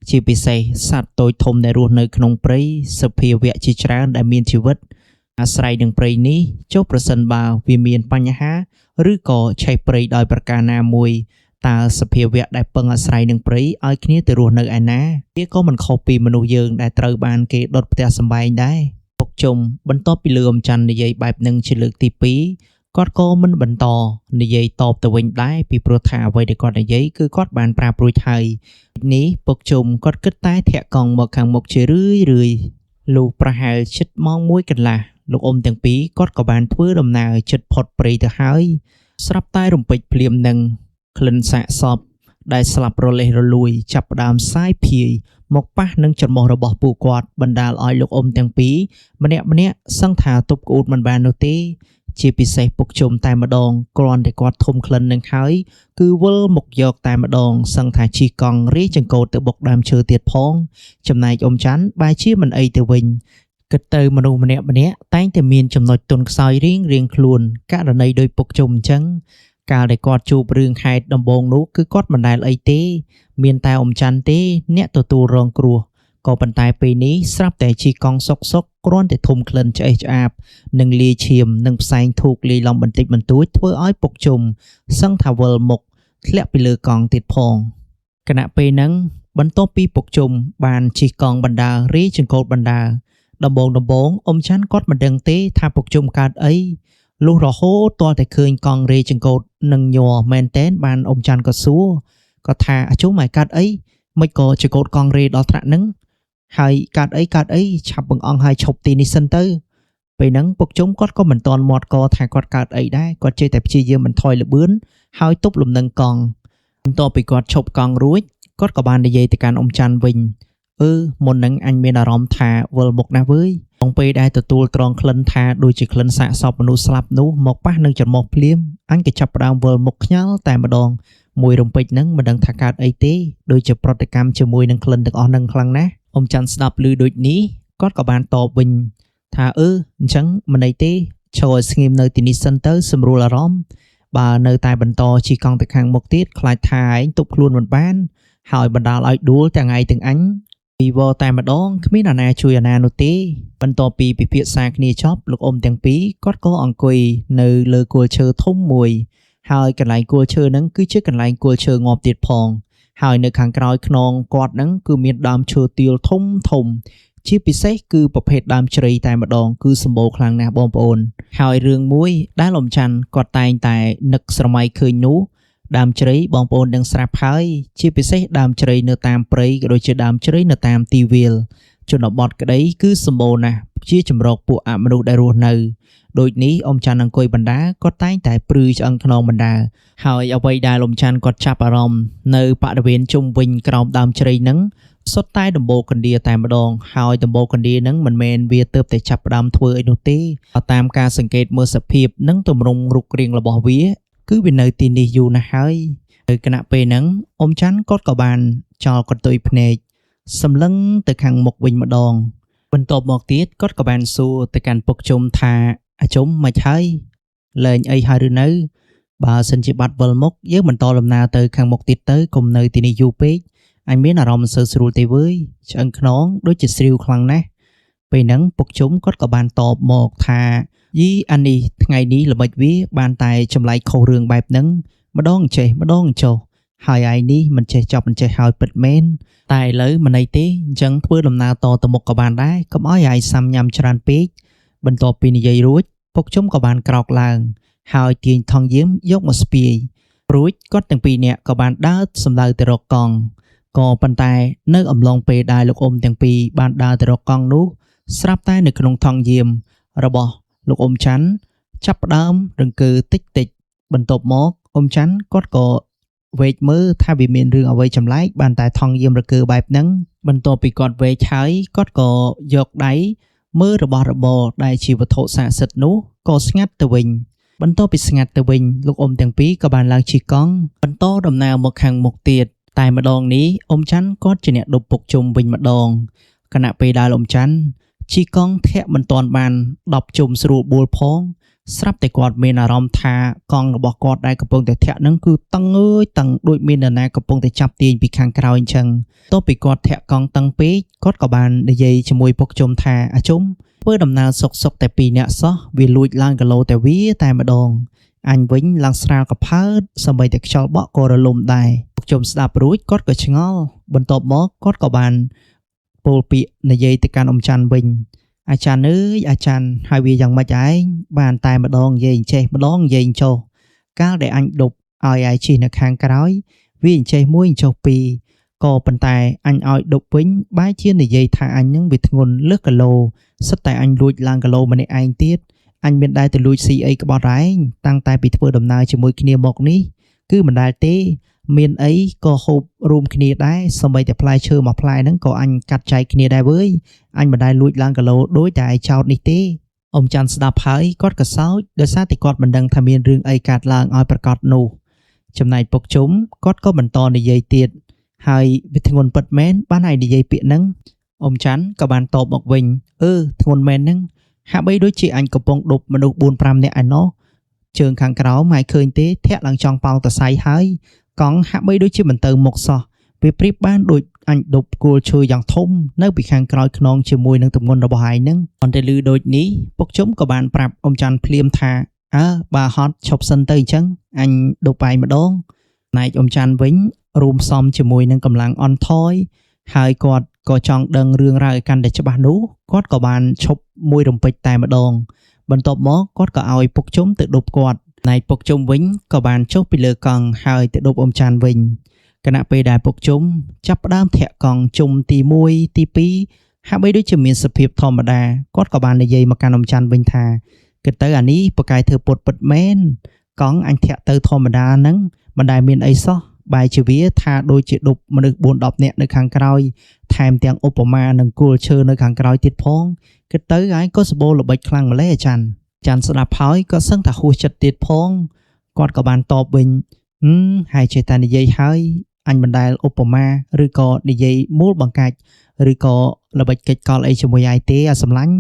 ជាពិសេសសត្វតូចធំដែលរស់នៅក្នុងព្រៃសភាវៈជាច្រើនដែលមានជីវិតអាស្រ័យនឹងព្រៃនេះចុះប្រសិនបើវាមានបញ្ហាឬក៏ឆេះព្រៃដោយប្រការណាមួយតើសភាវៈដែលពឹងអាស្រ័យនឹងព្រៃឲ្យគ្នាទៅរស់នៅឯណាវាក៏មិនខុសពីមនុស្សយើងដែលត្រូវបានគេដុតផ្ទះសម្បែងដែរពុកជុំបន្ទាប់ពីលឺអំច័ន្ទនិយាយបែបនឹងជាលើកទី2គាត់ក៏មិនបន្តនិយាយតបទៅវិញដែរពីព្រោះថាអ្វីដែលគាត់និយាយគឺគាត់បានប្រាប់រួចហើយនេះពុកជុំគាត់គិតតែធាក់កង់មកខាងមុខជារឿយរឿយលុះប្រហែលជិតម៉ោង1កន្លះលោកអ៊ំទាំងពីរគាត់ក៏បានធ្វើដំណើរជិតផុតព្រៃទៅហើយស្រាប់តែរំពេចភ្លាមនឹងក្លិនសាកសពដែលស្លាប់រលេះរលួយចាប់ផ្ដើមសាយភាយមកប៉ះនឹងច្រមុះរបស់ពួកគាត់បណ្ដាលឲ្យលោកអ៊ំទាំងពីរម្នាក់ម្នាក់សឹងថាទប់ក្អួតមិនបាននោះទេជាពិសេសពុកជុំតែម្ដងគ្រាន់តែគាត់ធំក្លិននឹងហើយគឺវិលមកយកតែម្ដងសឹងថាជិះកង់រាយចង្កូតទៅបុកដើមឈើទៀតផងចំណែកអ៊ំច័ន្ទបែរជាមិនអីទៅវិញគិតទៅមនុស្សម្នាក់ម្នាក់តែងតែមានចំណុចទន់ខ្សោយរៀងរៀងខ្លួនករណីដោយពុកជុំអញ្ចឹងកាលដែលគាត់ជួបរឿងហេតុដំបូងនោះគឺគាត់មិនដែលអីទេមានតែអ៊ំច័ន្ទទេអ្នកទទួលរងគ្រោះក៏ប៉ុន្តែពេលនេះស្រាប់តែជិះកង់សុកសុកគ្រាន់តែធំក្លិនឆ្អេះឆ្អាបនិងលាយឈាមនិងផ្សែងធូកលាយឡំបន្តិចបន្តួចធ្វើឲ្យពុកជុំសឹងថាវិលមុខធ្លាក់ពីលើកង់ទៀតផងខណៈពេលហ្នឹងបន្ទាប់ពីពុកជុំបានជិះកង់បណ្ដារាយចង្កូតបណ្ដាដំបងអ៊ំច័ន្ទគាត់មិនដឹងទេថាពុកជុំកើតអីលុះរហូតទាល់តែឃើញកង់រេចង្កូតនឹងញ័រមែនតែនបានអ៊ំច័ន្ទក៏សួរគាត់ថាអាជុំឲ្យកាត់អីមិនក៏ចង្កូតកង់រេដល់ថ្នាក់ហ្នឹងហើយកាត់អីឆាប់បង្អង់ឲ្យឈប់ទីនេះសិនទៅពេលហ្នឹងពុកជុំគាត់ក៏មិនទាន់មាត់កថាគាត់កើតអីដែរគាត់ចេះតែព្យាយាមបន្ថយល្បឿនហើយទប់លំនឹងកង់បន្ទាប់ពីគាត់ឈប់កង់រួចគាត់ក៏បាននិយាយទៅកាន់អ៊ំច័ន្ទវិញអឺមុនហ្នឹងអញមានអារម្មណ៍ថាវិលមុខណាស់វើយក្នុងពេលដែលទទួលត្រង់ក្លិនថាដូចជាក្លិនសាកសពមនុស្សស្លាប់នោះមកប៉ះនឹងច្រមុះភ្លាមអញក៏ចាប់ផ្ដើមវិលមុខខ្ញាល់តែម្ដងមួយរំពេចហ្នឹងមិនដឹងថាកើតអីទេដូចជាប្រតិកម្មជាមួយនឹងក្លិនទាំងអស់ហ្នឹងខ្លាំងណាស់អ៊ំច័ន្ទស្ដាប់ឮដូចនេះគាត់ក៏បានតបវិញថាអឺអញ្ចឹងមិនអីទេឈរឲ្យស្ងៀមនៅទីនេះសិនទៅសម្រួលអារម្មណ៍បើនៅតែបន្តជិះកង់ទៅខាងមុខទៀតខ្លាចថាឯងទប់ខ្លួនមិនបានហើយបណ្ដាលឲ្យដួលទាំងឯងទាំងអញពីវតែម្ដងគ្មានអាណាជួយអាណានោះទេបន្ទាប់ពីពិភាក្សាគ្នាចប់លោកអ៊ំទាំងពីរគាត់ក៏អង្គុយនៅលើគល់ឈើធំមួយហើយកន្លែងគល់ឈើហ្នឹងគឺជាកន្លែងគល់ឈើងាប់ទៀតផងហើយនៅខាងក្រោយខ្នងគាត់ហ្នឹងគឺមានដើមឈើទាលធំធំជាពិសេសគឺប្រភេទដើមជ្រៃតែម្ដងគឺសម្បូរខ្លាំងណាស់បងប្អូនហើយរឿងមួយដែលអ៊ំច័ន្ទគាត់តែងតែនឹកស្រមៃឃើញនោះដើមជ្រៃបងប្អូននឹងស្រាប់ហើយជាពិសេសដើមជ្រៃនៅតាមព្រៃក៏ដូចជាដើមជ្រៃនៅតាមទីវាលជនបទក្តីគឺសម្បូរណាស់ជាចម្រោកពួកអមនុស្សដែលរស់នៅដូចនេះអ៊ំច័ន្ទអង្គុយបណ្ដាគាត់តែងតែព្រឺឆ្អឹងខ្នងបណ្ដាហើយអ្វីដែលអ៊ំច័ន្ទគាត់ចាប់អារម្មណ៍នៅបរិវេណជុំវិញក្រោមដើមជ្រៃហ្នឹងសុទ្ធតែដំបូលកណ្ដៀតែម្ដងហើយដំបូលកណ្ដៀហ្នឹងមិនមែនវាទើបតែចាប់ផ្ដើមធ្វើអីនោះទេតាមការសង្កេតមើលសភាពនិងទម្រង់រូបរាងរបស់វាគឺវានៅទីនេះយូរណាស់ហើយនៅគណៈពេលហ្នឹងអ៊ំច័ន្ទគាត់ក៏បានចោលកន្ទុយភ្នែកសម្លឹងទៅខាងមុខវិញម្ដងបន្ទាប់មកទៀតគាត់ក៏បានសួរទៅកាន់ពុកជុំថាអាជុំមិនហើយ លែងអីហើយឬនៅបើសិនជាបាត់វិលមុខយើងបន្តដំណើរទៅខាងមុខទៀតទៅកុំនៅទីនេះយូរពេកអញមានអារម្មណ៍មិនសូវស្រួលទេវើយឆ្អឹងខ្នងដូចជាស្រីវខ្លាំងណាស់ពេលហ្នឹងពុកជុំគាត់ក៏បានតបមកថាយីអានេះថ្ងៃនេះល្បិចវាបានតែចម្លែកខុសរឿងបែបហ្នឹងម្ដងចេះម្ដងចុះហើយឯងនេះមិនចេះចប់មិនចេះហើយពិតមែនតែឥឡូវមិនអីទេអញ្ចឹងធ្វើដំណើរតទៅមុខក៏បានដែរកុំឲ្យឯងសាំញ៉ាំច្រើនពេកបន្ទាប់ពីនិយាយរួចពុកជុំក៏បានក្រោកឡើងហើយទាញថង់យាមយកមកស្ពាយរួចគាត់ទាំងពីរនាក់ក៏បានដើរសម្ដៅទៅរកកង់ក៏ប៉ុន្តែនៅអំឡុងពេលដែលលោកអ៊ំទាំងពីរបានដើរទៅរកកង់នោះស្រាប់តែនៅក្នុងថង់យាមរបស់លោកអ៊ំច័ន្ទចាប់ផ្ដើមរង្គើតិចតិចបន្ទាប់មកអ៊ំច័ន្ទគាត់ក៏វែកមើលថាវាមានរឿងអ្វីចម្លែកបានតែថង់យាមរង្គើបែបហ្នឹងបន្ទាប់ពីគាត់វែកហើយគាត់ក៏យកដៃមើលរបស់របរដែលជាវត្ថុស័ក្តិសិទ្ធិនោះក៏ស្ងាត់ទៅវិញបន្ទាប់ពីស្ងាត់ទៅវិញលោកអ៊ំទាំងពីរក៏បានឡើងជិះកង់បន្តដំណើរមកខាងមុខទៀតតែម្ដងនេះអ៊ំច័ន្ទគាត់ជាអ្នកដប់ពុកជុំវិញម្ដងខណៈពេលដែលអ៊ំច័ន្ទជិះកង់ធាក់មិនទាន់បាន10ជុំស្រួលបួលផងស្រាប់តែគាត់មានអារម្មណ៍ថាកង់របស់គាត់ដែលកំពុងតែធាក់នឹងគឺតឹងអើយតឹងដូចមាននរណាកំពុងតែចាប់ទាញពីខាងក្រោយអញ្ចឹងទោះពីគាត់ធាក់កង់តឹងពេកគាត់ក៏បាននិយាយជាមួយពុកជុំថាអាជុំធ្វើដំណើរសុកៗតែពីរនាក់សោះវាលួចឡើងគីឡូតែវាតែម្ដងអញវិញឡើងស្រាលកផើតសម្បីតែខ្យល់បក់ក៏រលំដែរពុកជុំស្ដាប់រួចគាត់ក៏ឆ្ងល់បន្ទាប់មកគាត់ក៏បានពោលពាក្យនិយាយទៅកាន់អ៊ំច័ន្ទវិញអាចារ្យអើយអាចារ្យហើយវាយ៉ាងម៉េចឯងបានតែម្ដងនិយាយចេះម្ដងនិយាយចុះកាលដែលអញដប់ឲ្យឯងជិះនៅខាងក្រោយវាអញ្ចេះមួយអញ្ចុះពីរក៏ប៉ុន្តែអញឲ្យដប់វិញបែរជានិយាយថាអញនឹងវាធ្ងន់លើសគីឡូសិតតែអញលួចឡើងគីឡូម្នាក់ឯងទៀតអញមានដែរទៅលួចស៊ីអីក្បត់ឯងតាំងតែពីធ្វើដំណើរជាមួយគ្នាមកនេះគឺមិនដែលទេមានអីក៏ហូបរួមគ្នាដែរសម្បីតែផ្លែឈើមួយផ្លែហ្នឹងក៏អញកាត់ចែកគ្នាដែរវើយអញមិនដែលលួចឡើងគីឡូដូចតែឯងចោតនេះទេអ៊ំច័ន្ទស្ដាប់ហើយគាត់ក៏សើចដោយសារតែគាត់មិនដឹងថាមានរឿងអីកើតឡើងឲ្យប្រាកដនោះចំណែកពុកជុំគាត់ក៏បន្តនិយាយទៀតហើយវាធ្ងន់ពិតមែនបានឯងនិយាយពាក្យហ្នឹងអ៊ំច័ន្ទក៏បានតបមកវិញអឺធ្ងន់មែនហ្នឹងហាក់បីដូចជាអញកំពុងដប់មនុស្ស4 5នាក់ឯណោះជើងខាងក្រោមហើយឃើញទេធាក់ឡើងចង់ប៉ោងតសៃហើយកង់ហាក់បីដូចជាមិនទៅមុខសោះវាប្រៀបបានដូចអញដប់គល់ឈើយ៉ាងធំនៅពីខាងក្រោយខ្នងជាមួយនឹងទម្ងន់របស់ឯងហ្នឹងអន្តែឮដូចនេះពុកជុំក៏បានប្រាប់អ៊ំច័ន្ទភ្លាមថាអើបើហត់ឈប់សិនទៅអញ្ចឹងអញដប់ឯងម្ដងណែកអ៊ំច័ន្ទវិញរួមផ្សំជាមួយនឹងកម្លាំងអន់ថយហើយគាត់ក៏ចង់ដឹងរឿងរ៉ាវឲ្យកាន់តែច្បាស់នោះគាត់ក៏បានឈប់មួយរំពេចតែម្ដងបន្ទាប់មកគាត់ក៏ឲ្យពុកជុំទៅដប់គាត់ណែកពុកជុំវិញក៏បានចុះពីលើកង់ហើយទៅដប់អ៊ំច័ន្ទវិញខណៈពេលដែលពុកជុំចាប់ផ្ដើមធាក់កង់ជុំទី1ទី2ហាក់បីដូចជាមានសភាពធម្មតាគាត់ក៏បាននិយាយមកកាន់អ៊ំច័ន្ទវិញថាគិតទៅអានេះពូកែធ្វើពុតពិតមែនកង់អញធាក់ទៅធម្មតាហ្នឹងមិនដែលមានអីសោះបែរជាវាថាដូចជាដប់មនុស្ស4 10នាក់នៅខាងក្រោយថែមទាំងឧបមានឹងគល់ឈើនៅខាងក្រោយទៀតផងគិតទៅឯងក៏សបោល្បិចខ្លាំងម្ល៉េះអាចារ្យច័ន្ទស្ដាប់ហើយក៏សឹងថាហួសចិត្តទៀតផងគាត់ក៏បានតបវិញហើយចេះតែនិយាយហើយអញមិនដែលឧបមាឬក៏និយាយមូលបង្កាច់ឬក៏ល្បិចកិច្ចកលអីជាមួយឯងទេអាសម្លាញ់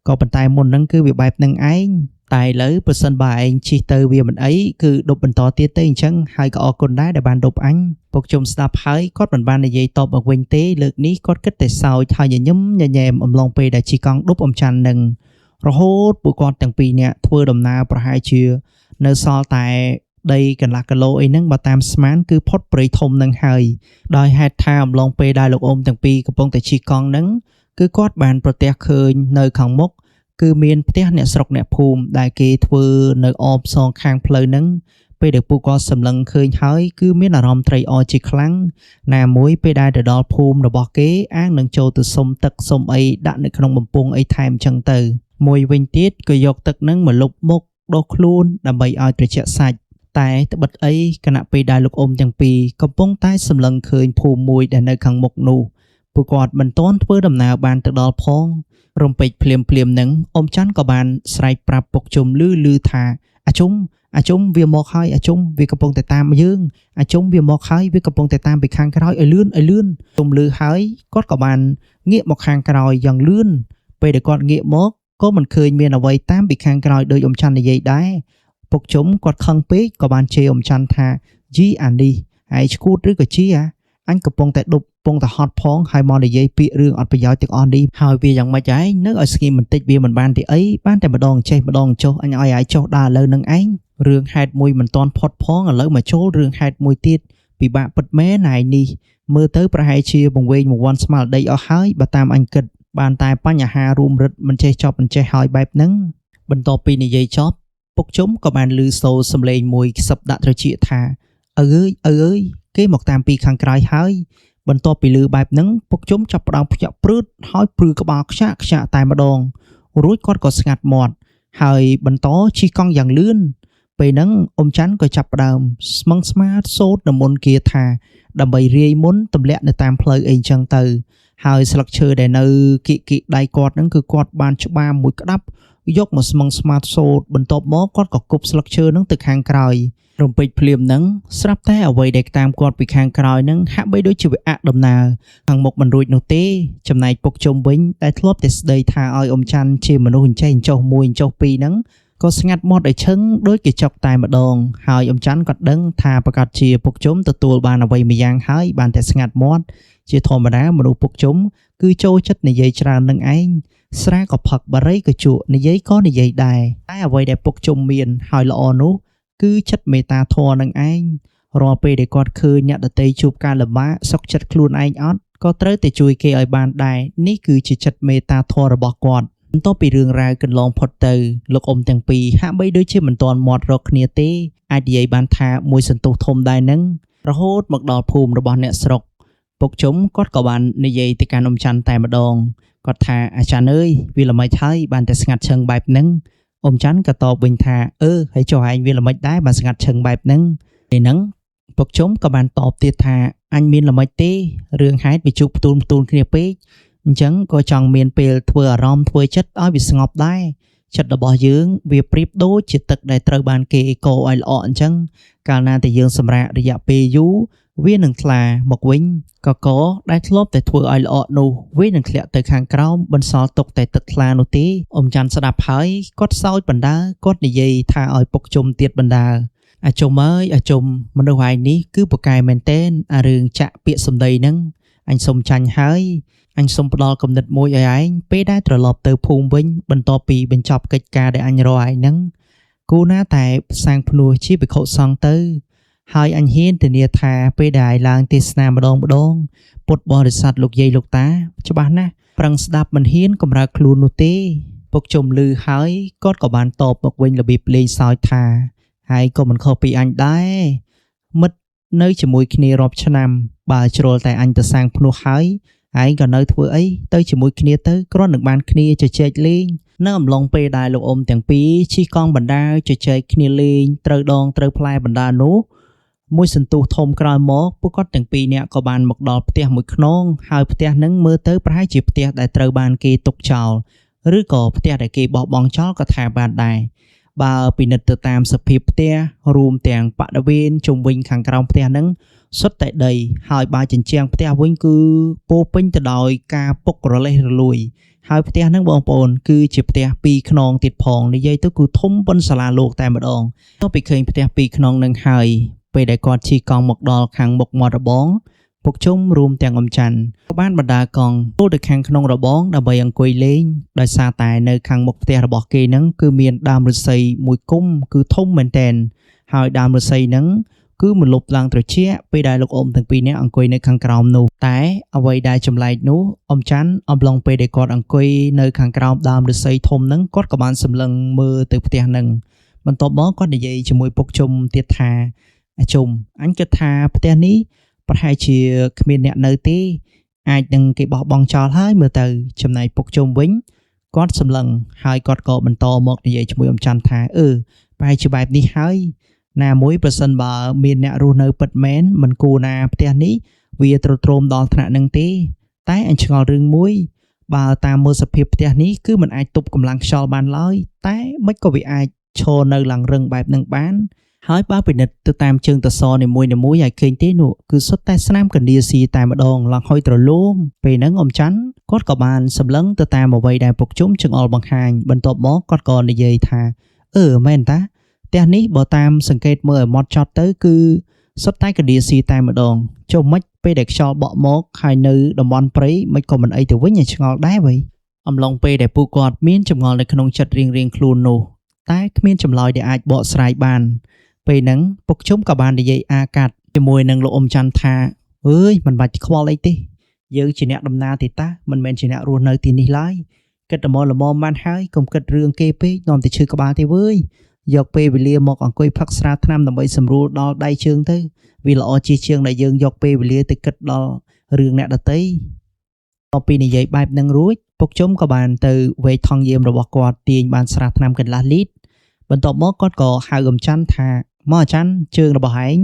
ក៏ប៉ុន្តែមុនហ្នឹងគឺវាបែបហ្នឹងឯងតែឥឡូវប្រសិនបើឯងជិះទៅវាមិនអីគឺដប់បន្តទៀតទេអញ្ចឹងហើយក៏អរគុណដែរដែលបានដប់អញពុកជុំស្ដាប់ហើយគាត់មិនបាននិយាយតបមកវិញទេលើកនេះគាត់គិតតែសើចហើយញញឹមញញែមអំឡុងពេលដែលជិះកង់ដប់អំច័ន្ទនឹងរហូតពួកគាត់ទាំងពីរនាក់ធ្វើដំណើរប្រហែលជានៅសល់តែដីកន្លះគីឡូអីហ្នឹងបើតាមស្មានគឺផុតព្រៃធំនឹងហើយដោយហេតុថាអំឡុងពេលដែលលោកអ៊ំទាំងពីរកំពុងតែជិះកង់ហ្នឹងគឺគាត់បានប្រទះឃើញនៅខាងមុខគឺមានផ្ទះអ្នកស្រុកអ្នកភូមិដែលគេធ្វើនៅអបសងខាងផ្លូវហ្នឹងពេលដែលពួកគាត់សម្លឹងឃើញហើយគឺមានអារម្មណ៍ត្រេកអរជាខ្លាំងណាមួយពេលដែលទៅដល់ភូមិរបស់គេអាងនឹងចូលទៅសុំទឹកសុំអីដាក់នៅក្នុងបំពង់អីថែមចឹងទៅមួយវិញទៀតក៏យកទឹកហ្នឹងមកលុបមុខដុសខ្លួនដើម្បីឲ្យត្រជាក់សាច់តែត្បិតអីខណៈពេលដែលលោកអ៊ំទាំងពីរកំពុងតែសម្លឹងឃើញភូមិមួយដែលនៅខាងមុខនោះពួកគាត់មិនទាន់ធ្វើដំណើរបានទៅដល់ផងរំពេចភ្លាមភ្លាមនឹងអ៊ំច័ន្ទក៏បានស្រែកប្រាប់ពុកជុំលឺលឺថាអាជុំអាជុំវាមកហើយអាជុំវាកំពុងតែតាមយើងអាជុំវាមកហើយវាកំពុងតែតាមពីខាងក្រោយឲ្យលឿនឲ្យលឿនជុំលឺហើយគាត់ក៏បានងាកមកខាងក្រោយយ៉ាងលឿនពេលដែលគាត់ងាកមកក៏មិនឃើញមានអ្វីតាមពីខាងក្រោយដោយអ៊ំច័ន្ទនិយាយដែរ ពុកជុំគាត់ខឹងពេកក៏បានជេរអ៊ំច័ន្ទថាយីអានេះឯងឈួតឬក៏ជាអញកំពុងតែដប់ពងតែហត់ផងហើយមកនិយាយពាក្យរឿងអត់ប្រយោជន៍ទាំងអស់នេះហើយវាយ៉ាងម៉េចឯងនៅឲ្យស្ងៀមបន្តិចវាមិនបានទេអីបានតែម្ដងចេះម្ដងចុះអញឲ្យឯងចុះដើរឥឡូវនឹងឯងរឿងហេតុមួយមិនទាន់ផុតផងឥឡូវមកចូលរឿងហេតុមួយទៀតពិបាកពិតមែនឯងនេះមើលទៅប្រហែលជាវង្វេងវង្វាន់ស្មារតីអស់ហើយបើតាមអញគិតបានតែបញ្ហារួមរឹតមិនចេះចប់មិនចេះហើយបែបហ្នឹងបន្ទាប់ពីនិយាយចប់ពុកជុំក៏បានឮសូរសំឡេងមួយខ្សឹបដាក់ត្រចៀកថាឪអើយឪអើយគេមកតាមពីខាងក្រោយហើយបន្ទាប់ពីឮបែបហ្នឹងពុកជុំចាប់ផ្ដើមភ្ញាក់ព្រឺតហើយព្រឺក្បាលខ្ចាក់ខ្ចាក់តែម្ដងរួចគាត់ក៏ស្ងាត់មាត់ហើយបន្តជិះកង់យ៉ាងលឿនពេលហ្នឹងអ៊ំច័ន្ទក៏ចាប់ផ្ដើមស្មឹងស្មាតសូត្រនមន្តគាថាដើម្បីរាយមុនទម្លាក់នៅតាមផ្លូវអីចឹងទៅហើយស្លឹកឈើដែលនៅគៀកគៀកដៃគាត់ហ្នឹងគឺគាត់បានច្បាមមួយក្តាប់យកមកស្មឹងស្មាតសូត្របន្ទាប់មកគាត់ក៏គប់ស្លឹកឈើហ្នឹងទៅខាងក្រោយរំពេចភ្លាមហ្នឹងស្រាប់តែអ្វីដែលតាមគាត់ពីខាងក្រោយហ្នឹងហាក់បីដូចជាវាអាក់ដំណើរខាងមុខមិនរួចនោះទេចំណែកពុកជុំវិញដែលធ្លាប់តែស្ដីថាឲ្យអ៊ំច័ន្ទជាមនុស្សអញ្ចេះអញ្ចោះមួយអញ្ចោះពីរហ្នឹងក៏ស្ងាត់មាត់ឲ្យឈឹងដូចគេចុកតែម្ដងហើយអ៊ំច័ន្ទក៏ដឹងថាប្រកាសជាពុកជុំទទួលបានអ្វីមួយយ៉ាងហើយបានតែស្ងាត់មាត់ជាធម្មតាមនុស្សពុកជុំគឺចូលចិត្តនិយាយច្រើននឹងឯងស្រាក៏ផឹកបារីក៏ជក់និយាយក៏និយាយដែរតែអ្វីដែលពុកជុំមានហើយល្អនោះគឺចិត្តមេត្តាធម៌នឹងឯងរាល់ពេលដែលគាត់ឃើញអ្នកដទៃជួបការលំបាកសុខចិត្តខ្លួនឯងអត់ក៏ត្រូវតែជួយគេឲ្យបានដែរនេះគឺជាចិត្តមេត្តាធម៌របស់គាត់បន្ទាប់ពីរឿងរ៉ាវកន្លងផុតទៅលោកអ៊ំទាំងពីរហាក់បីដូចជាមិនទាន់មាត់រកគ្នាទេអាចនិយាយបានថាមួយសន្ទុះធំដែរនឹងរហូតមកដល់ភូមិរបស់អ្នកស្រុកពុកជុំគាត់ក៏បាននិយាយទៅកាន់អ៊ំច័ន្ទតែម្ដងគាត់ថាអាចារ្យអើយវាល្មិចហើយបានតែស្ងាត់ឈឹងបែបហ្នឹងអ៊ំច័ន្ទក៏តបវិញថាអឺហើយចុះឯងវាល្មិចដែរបានស្ងាត់ឈឹងបែបហ្នឹងពេលហ្នឹងពុកជុំក៏បានតបទៀតថាអញមានល្មិចទេរឿងហេតុវាជួបផ្ទូលផ្ទូលគ្នាពេកអញ្ចឹងក៏ចង់មានពេលធ្វើអារម្មណ៍ធ្វើចិត្តឲ្យវាស្ងប់ដែរចិត្តរបស់យើងវាប្រៀបដូចជាទឹកដែលត្រូវបានគេកូរឲ្យល្អអញ្ចឹងកាលណាតែយើងសម្រាករយៈពេលយូរវានឹងថ្លាមកវិញកកដែលធ្លាប់តែធ្វើឲ្យល្អនោះវានឹងធ្លាក់ទៅខាងក្រោមបន្សល់ទុកតែទឹកថ្លានោះទេអ៊ំច័ន្ទស្ដាប់ហើយគាត់សោចបណ្ដើគាត់និយាយថាឲ្យពុកជុំទៀតបណ្ដើអាជុំអើយអាជុំមនុស្សឯងនេះគឺពូកែមែនទែនអារឿងចាក់ពាក្យសម្ដីហ្នឹងអញសុំចាញ់ហើយអញសុំផ្ដល់គំនិតមួយឲ្យឯងពេលដែលត្រឡប់ទៅភូមិវិញបន្ទាប់ពីបញ្ចប់កិច្ចការដែលអញរកឯងហ្នឹងគូណាតែសាងភ្លោះជាភិក្ខុសង្ឃទៅហើយអញហ៊ានធានាថាពេលដែលឯងឡើងទេសនាម្ដងម្ដងពុទ្ធបរិស័ទលោកយាយលោកតាច្បាស់ណាស់ប្រឹងស្ដាប់មិនហ៊ានកម្រើកខ្លួននោះទេពុកជុំលឺហើយគាត់ក៏បានតបមកវិញរបៀបលេងសើចថាហើយក៏មិនខុសពីអញដែរមិត្តនៅជាមួយគ្នារាប់ឆ្នាំបើជ្រុលតែអញទៅសាងភ្នោះហើយឯងក៏នៅធ្វើអីទៅជាមួយគ្នាទៅគ្រាន់នឹងបានគ្នាជជែកលេងនៅអំឡុងពេលដែលលោកអ៊ំទាំងពីរជិះកង់បណ្ដាជជែកគ្នាលេងត្រូវដងត្រូវផ្លែបណ្ដានោះមួយសន្ទុះធំក្រោយមកពួកគាត់ទាំងពីរនាក់ក៏បានមកដល់ផ្ទះមួយខ្នងហើយផ្ទះនឹងមើលទៅប្រហែលជាផ្ទះដែលត្រូវបានគេទុកចោលឬក៏ផ្ទះដែលគេបោះបង់ចោលក៏ថាបានដែរបើពិនិត្យទៅតាមសភាពផ្ទះរួមទាំងបរិវេណជុំវិញខាងក្រោមផ្ទះនឹងសុទ្ធតែដីហើយបើជញ្ជាំងផ្ទះវិញគឺពោពេញទៅដោយការពុករលេះរលួយហើយផ្ទះហ្នឹងបងប្អូនគឺជាផ្ទះពីរខ្នងទៀតផងនិយាយទៅគឺធំប៉ុនសាលាលោកតែម្ដងទៅពីឃើញផ្ទះពីរខ្នងនឹងហើយពេលដែលគាត់ជិះកង់មកដល់ខាងមុខមាត់របងពុកជុំរួមទាំងអ៊ំច័ន្ទក៏បានបណ្ដើកង់ចូលទៅខាងក្នុងរបងដើម្បីអង្គុយលេងដោយសារតែនៅខាងមុខផ្ទះរបស់គេហ្នឹងគឺមានដើមឫស្សីមួយគុំគឺធំមែនទែនហើយដើមឫស្សីហ្នឹងគឺមលប់ឡើងត្រជាក់ពេលដែលលោកអ៊ំទាំងពីរនាក់អង្គុយនៅខាងក្រោមនោះតែអ្វីដែលចម្លែកនោះអ៊ំច័ន្ទអំឡុងពេលដែលគាត់អង្គុយនៅខាងក្រោមដើមឫស្សីធំហ្នឹងគាត់ក៏បានសម្លឹងមើលទៅផ្ទះហ្នឹងបន្ទាប់មកគាត់និយាយជាមួយពុកជុំទៀតថាអាជុំអញគិតថាផ្ទះនេះប្រហែលជាគ្មានអ្នកនៅទេអាចនឹងគេបោះបង់ចោលហើយមើលទៅចំណែកពុកជុំវិញគាត់សម្លឹងហើយគាត់ក៏បន្តមកនិយាយជាមួយអ៊ំច័ន្ទថាអឺប្រហែលជាបែបនេះហើយណាមួយប្រសិនបើមានអ្នករស់នៅពិតមែនមិនគួរណាផ្ទះនេះវាទ្រុឌទ្រោមដល់ថ្នាក់នឹងទេតែអញឆ្ងល់រឿងមួយបើតាមមើលសភាពផ្ទះនេះគឺมันអាចទប់កម្លាំងខ្យល់បានឡើយតែមិនក៏វាអាចឈរនៅឡើងរឹងបែបនឹងបានហើយបើពិនិត្យទៅតាមជើងតសនីមួយៗឲ្យឃើញទេនោះគឺសុទ្ធតែស្នាមកណ្ដៀស៊ីតែម្ដងឡើងហុយត្រលោមពេលហ្នឹងអ៊ំច័ន្ទគាត់ក៏បានសម្លឹងទៅតាមអ្វីដែលពុកជុំចង្អុលបង្ហាញបន្ទាប់មកគាត់ក៏និយាយថាអឺមែនតាផ្ទះ ទះនេះបើតាមសង្កេតមើលឲ្យម៉ត់ចត់ទៅគឺសុទ្ធតែកណ្ដៀស៊ីតែម្ដងចុះមិនពេលដែលខ្យល់បក់មកហើយនៅតំបន់ព្រៃមិនក៏មិនអីទៅវិញឲ្យឆ្ងល់ដែរវ៉ៃអំឡុងពេលដែលពួកគាត់មានចម្ងល់នៅក្នុងចិត្តរៀងៗខ្លួននោះតែគ្មានចម្លើយដែលអាចបកស្រាយបានពេលហ្នឹងពុកជុំក៏បាននិយាយអាកាត់ជាមួយនឹងលោកអ៊ំច័ន្ទថាអើយមិនបាច់ខ្វល់អីទេយើងជាអ្នកដំណើរទេតាមិនមែនជាអ្នករស់នៅទីនេះឡើយគិតល្មមល្មមបានហើយកុំគិតរឿងគេពេកនាំតែឈឺក្បាលទេវើយយកពេលវេលាមកអង្គុយផឹកស្រាថ្នាំដើម្បីសម្រួលដល់ដៃជើងទៅវាល្អជាជាងដែលយើងយកពេលវេលាទៅគិតដល់រឿងអ្នកដទៃដល់ពីនិយាយបែបនឹងរួចពុកជុំក៏បានទៅវែកថង់យាមរបស់គាត់ទាញបានស្រាថ្នាំកន្លះលីត្របន្ទាប់មកគាត់ក៏ហៅអ៊ំច័ន្ទថាមកអាច័ន្ទជើងរបស់ឯង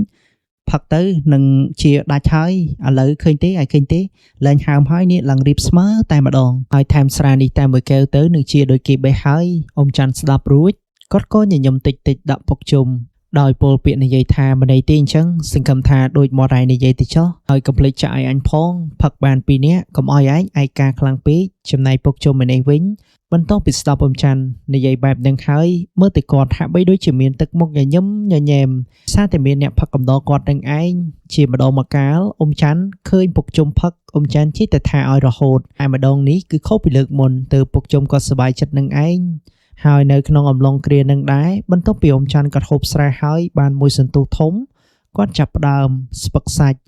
ផឹកទៅនឹងជាដាច់ហើយឥឡូវឃើញទេឲ្យឃើញទេលែងហើមហើយនេះឡើងរៀបស្មើតែម្ដងហើយថែមស្រានេះតែមួយកែវទៅនឹងជាដូចគេបេះហើយអ៊ំច័ន្ទស្ដាប់រួចគាត់ក៏ញញឹមតិចតិចដាក់ពុកជុំដោយពោលពាក្យនិយាយថាម្នៃទេអញ្ចឹងសង្ឃឹមថាដូចមាត់ឯងនិយាយទៅចោះហើយកុំភ្លេចចាក់ឲ្យអញផងផឹកបានពីរនាក់កុំឲ្យឯងឯកាខ្លាំងពេកចំណែកពុកជុំម្នេះវិញបន្ទាប់ពីស្ដាប់អ៊ំច័ន្ទនិយាយបែបនឹងហើយមើលទៅគាត់ហាក់បីដូចជាមានទឹកមុខញញឹមញញែមសារតែមានអ្នកផឹកកំដរគាត់នឹងឯងជាម្ដងមកកាលអ៊ំច័ន្ទឃើញពុកជុំផឹកអ៊ំច័ន្ទជិះតែថាឲ្យរហូតឯម្ដងនេះគឺខុសពីលើកមុនទើបពុកជុំគាត់សប្បាយចិត្តនឹងឯងហើយនៅក្នុងអំឡុងគ្រានឹងដែរបន្ទាប់ពីអ៊ំច័ន្ទគាត់ហូបស្រាហើយបានមួយសន្ទុះធំគាត់ចាប់ផ្ដើមស្ពឹកសាច់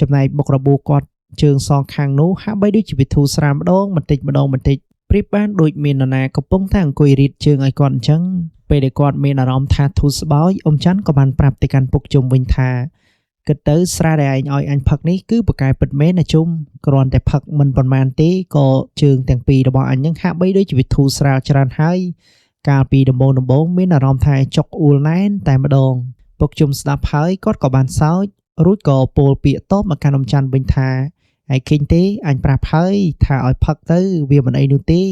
ចំណែកមុខរបួសគាត់ជើងសងខាងនោះហាក់បីដូចជាវិធូស្រាម្ដងបន្តិចម្ដងបន្តិចប្រៀបបានដូចមាននរណាកំពុងតែអង្គុយរៀតជើងឲ្យគាត់អញ្ចឹងពេលដែលគាត់មានអារម្មណ៍ថាធូរស្បើយអ៊ំច័ន្ទក៏បានប្រាប់ទៅកាន់ពុកជុំវិញថាគិតទៅស្រាដែលឯងឲ្យអញផឹកនេះគឺប្រកែពិតមែនណាជុំគ្រាន់តែផឹកមិនប៉ុន្មានទេក៏ជើងទាំងពីររបស់អញនឹងហាក់បីដូចជាវិធូរស្រាលច្រើនហើយកាលពីដំបូងៗមានអារម្មណ៍ថាចុកអួលណែនតែម្ដងពុកជុំស្ដាប់ហើយគាត់ក៏បានសើចរួចក៏ពោលពាក្យតបមកកាន់អ៊ំច័ន្ទវិញថាឯងឃើញទេអញប្រាប់ហើយថាឲ្យផឹកទៅវាមិនអីនោះទេ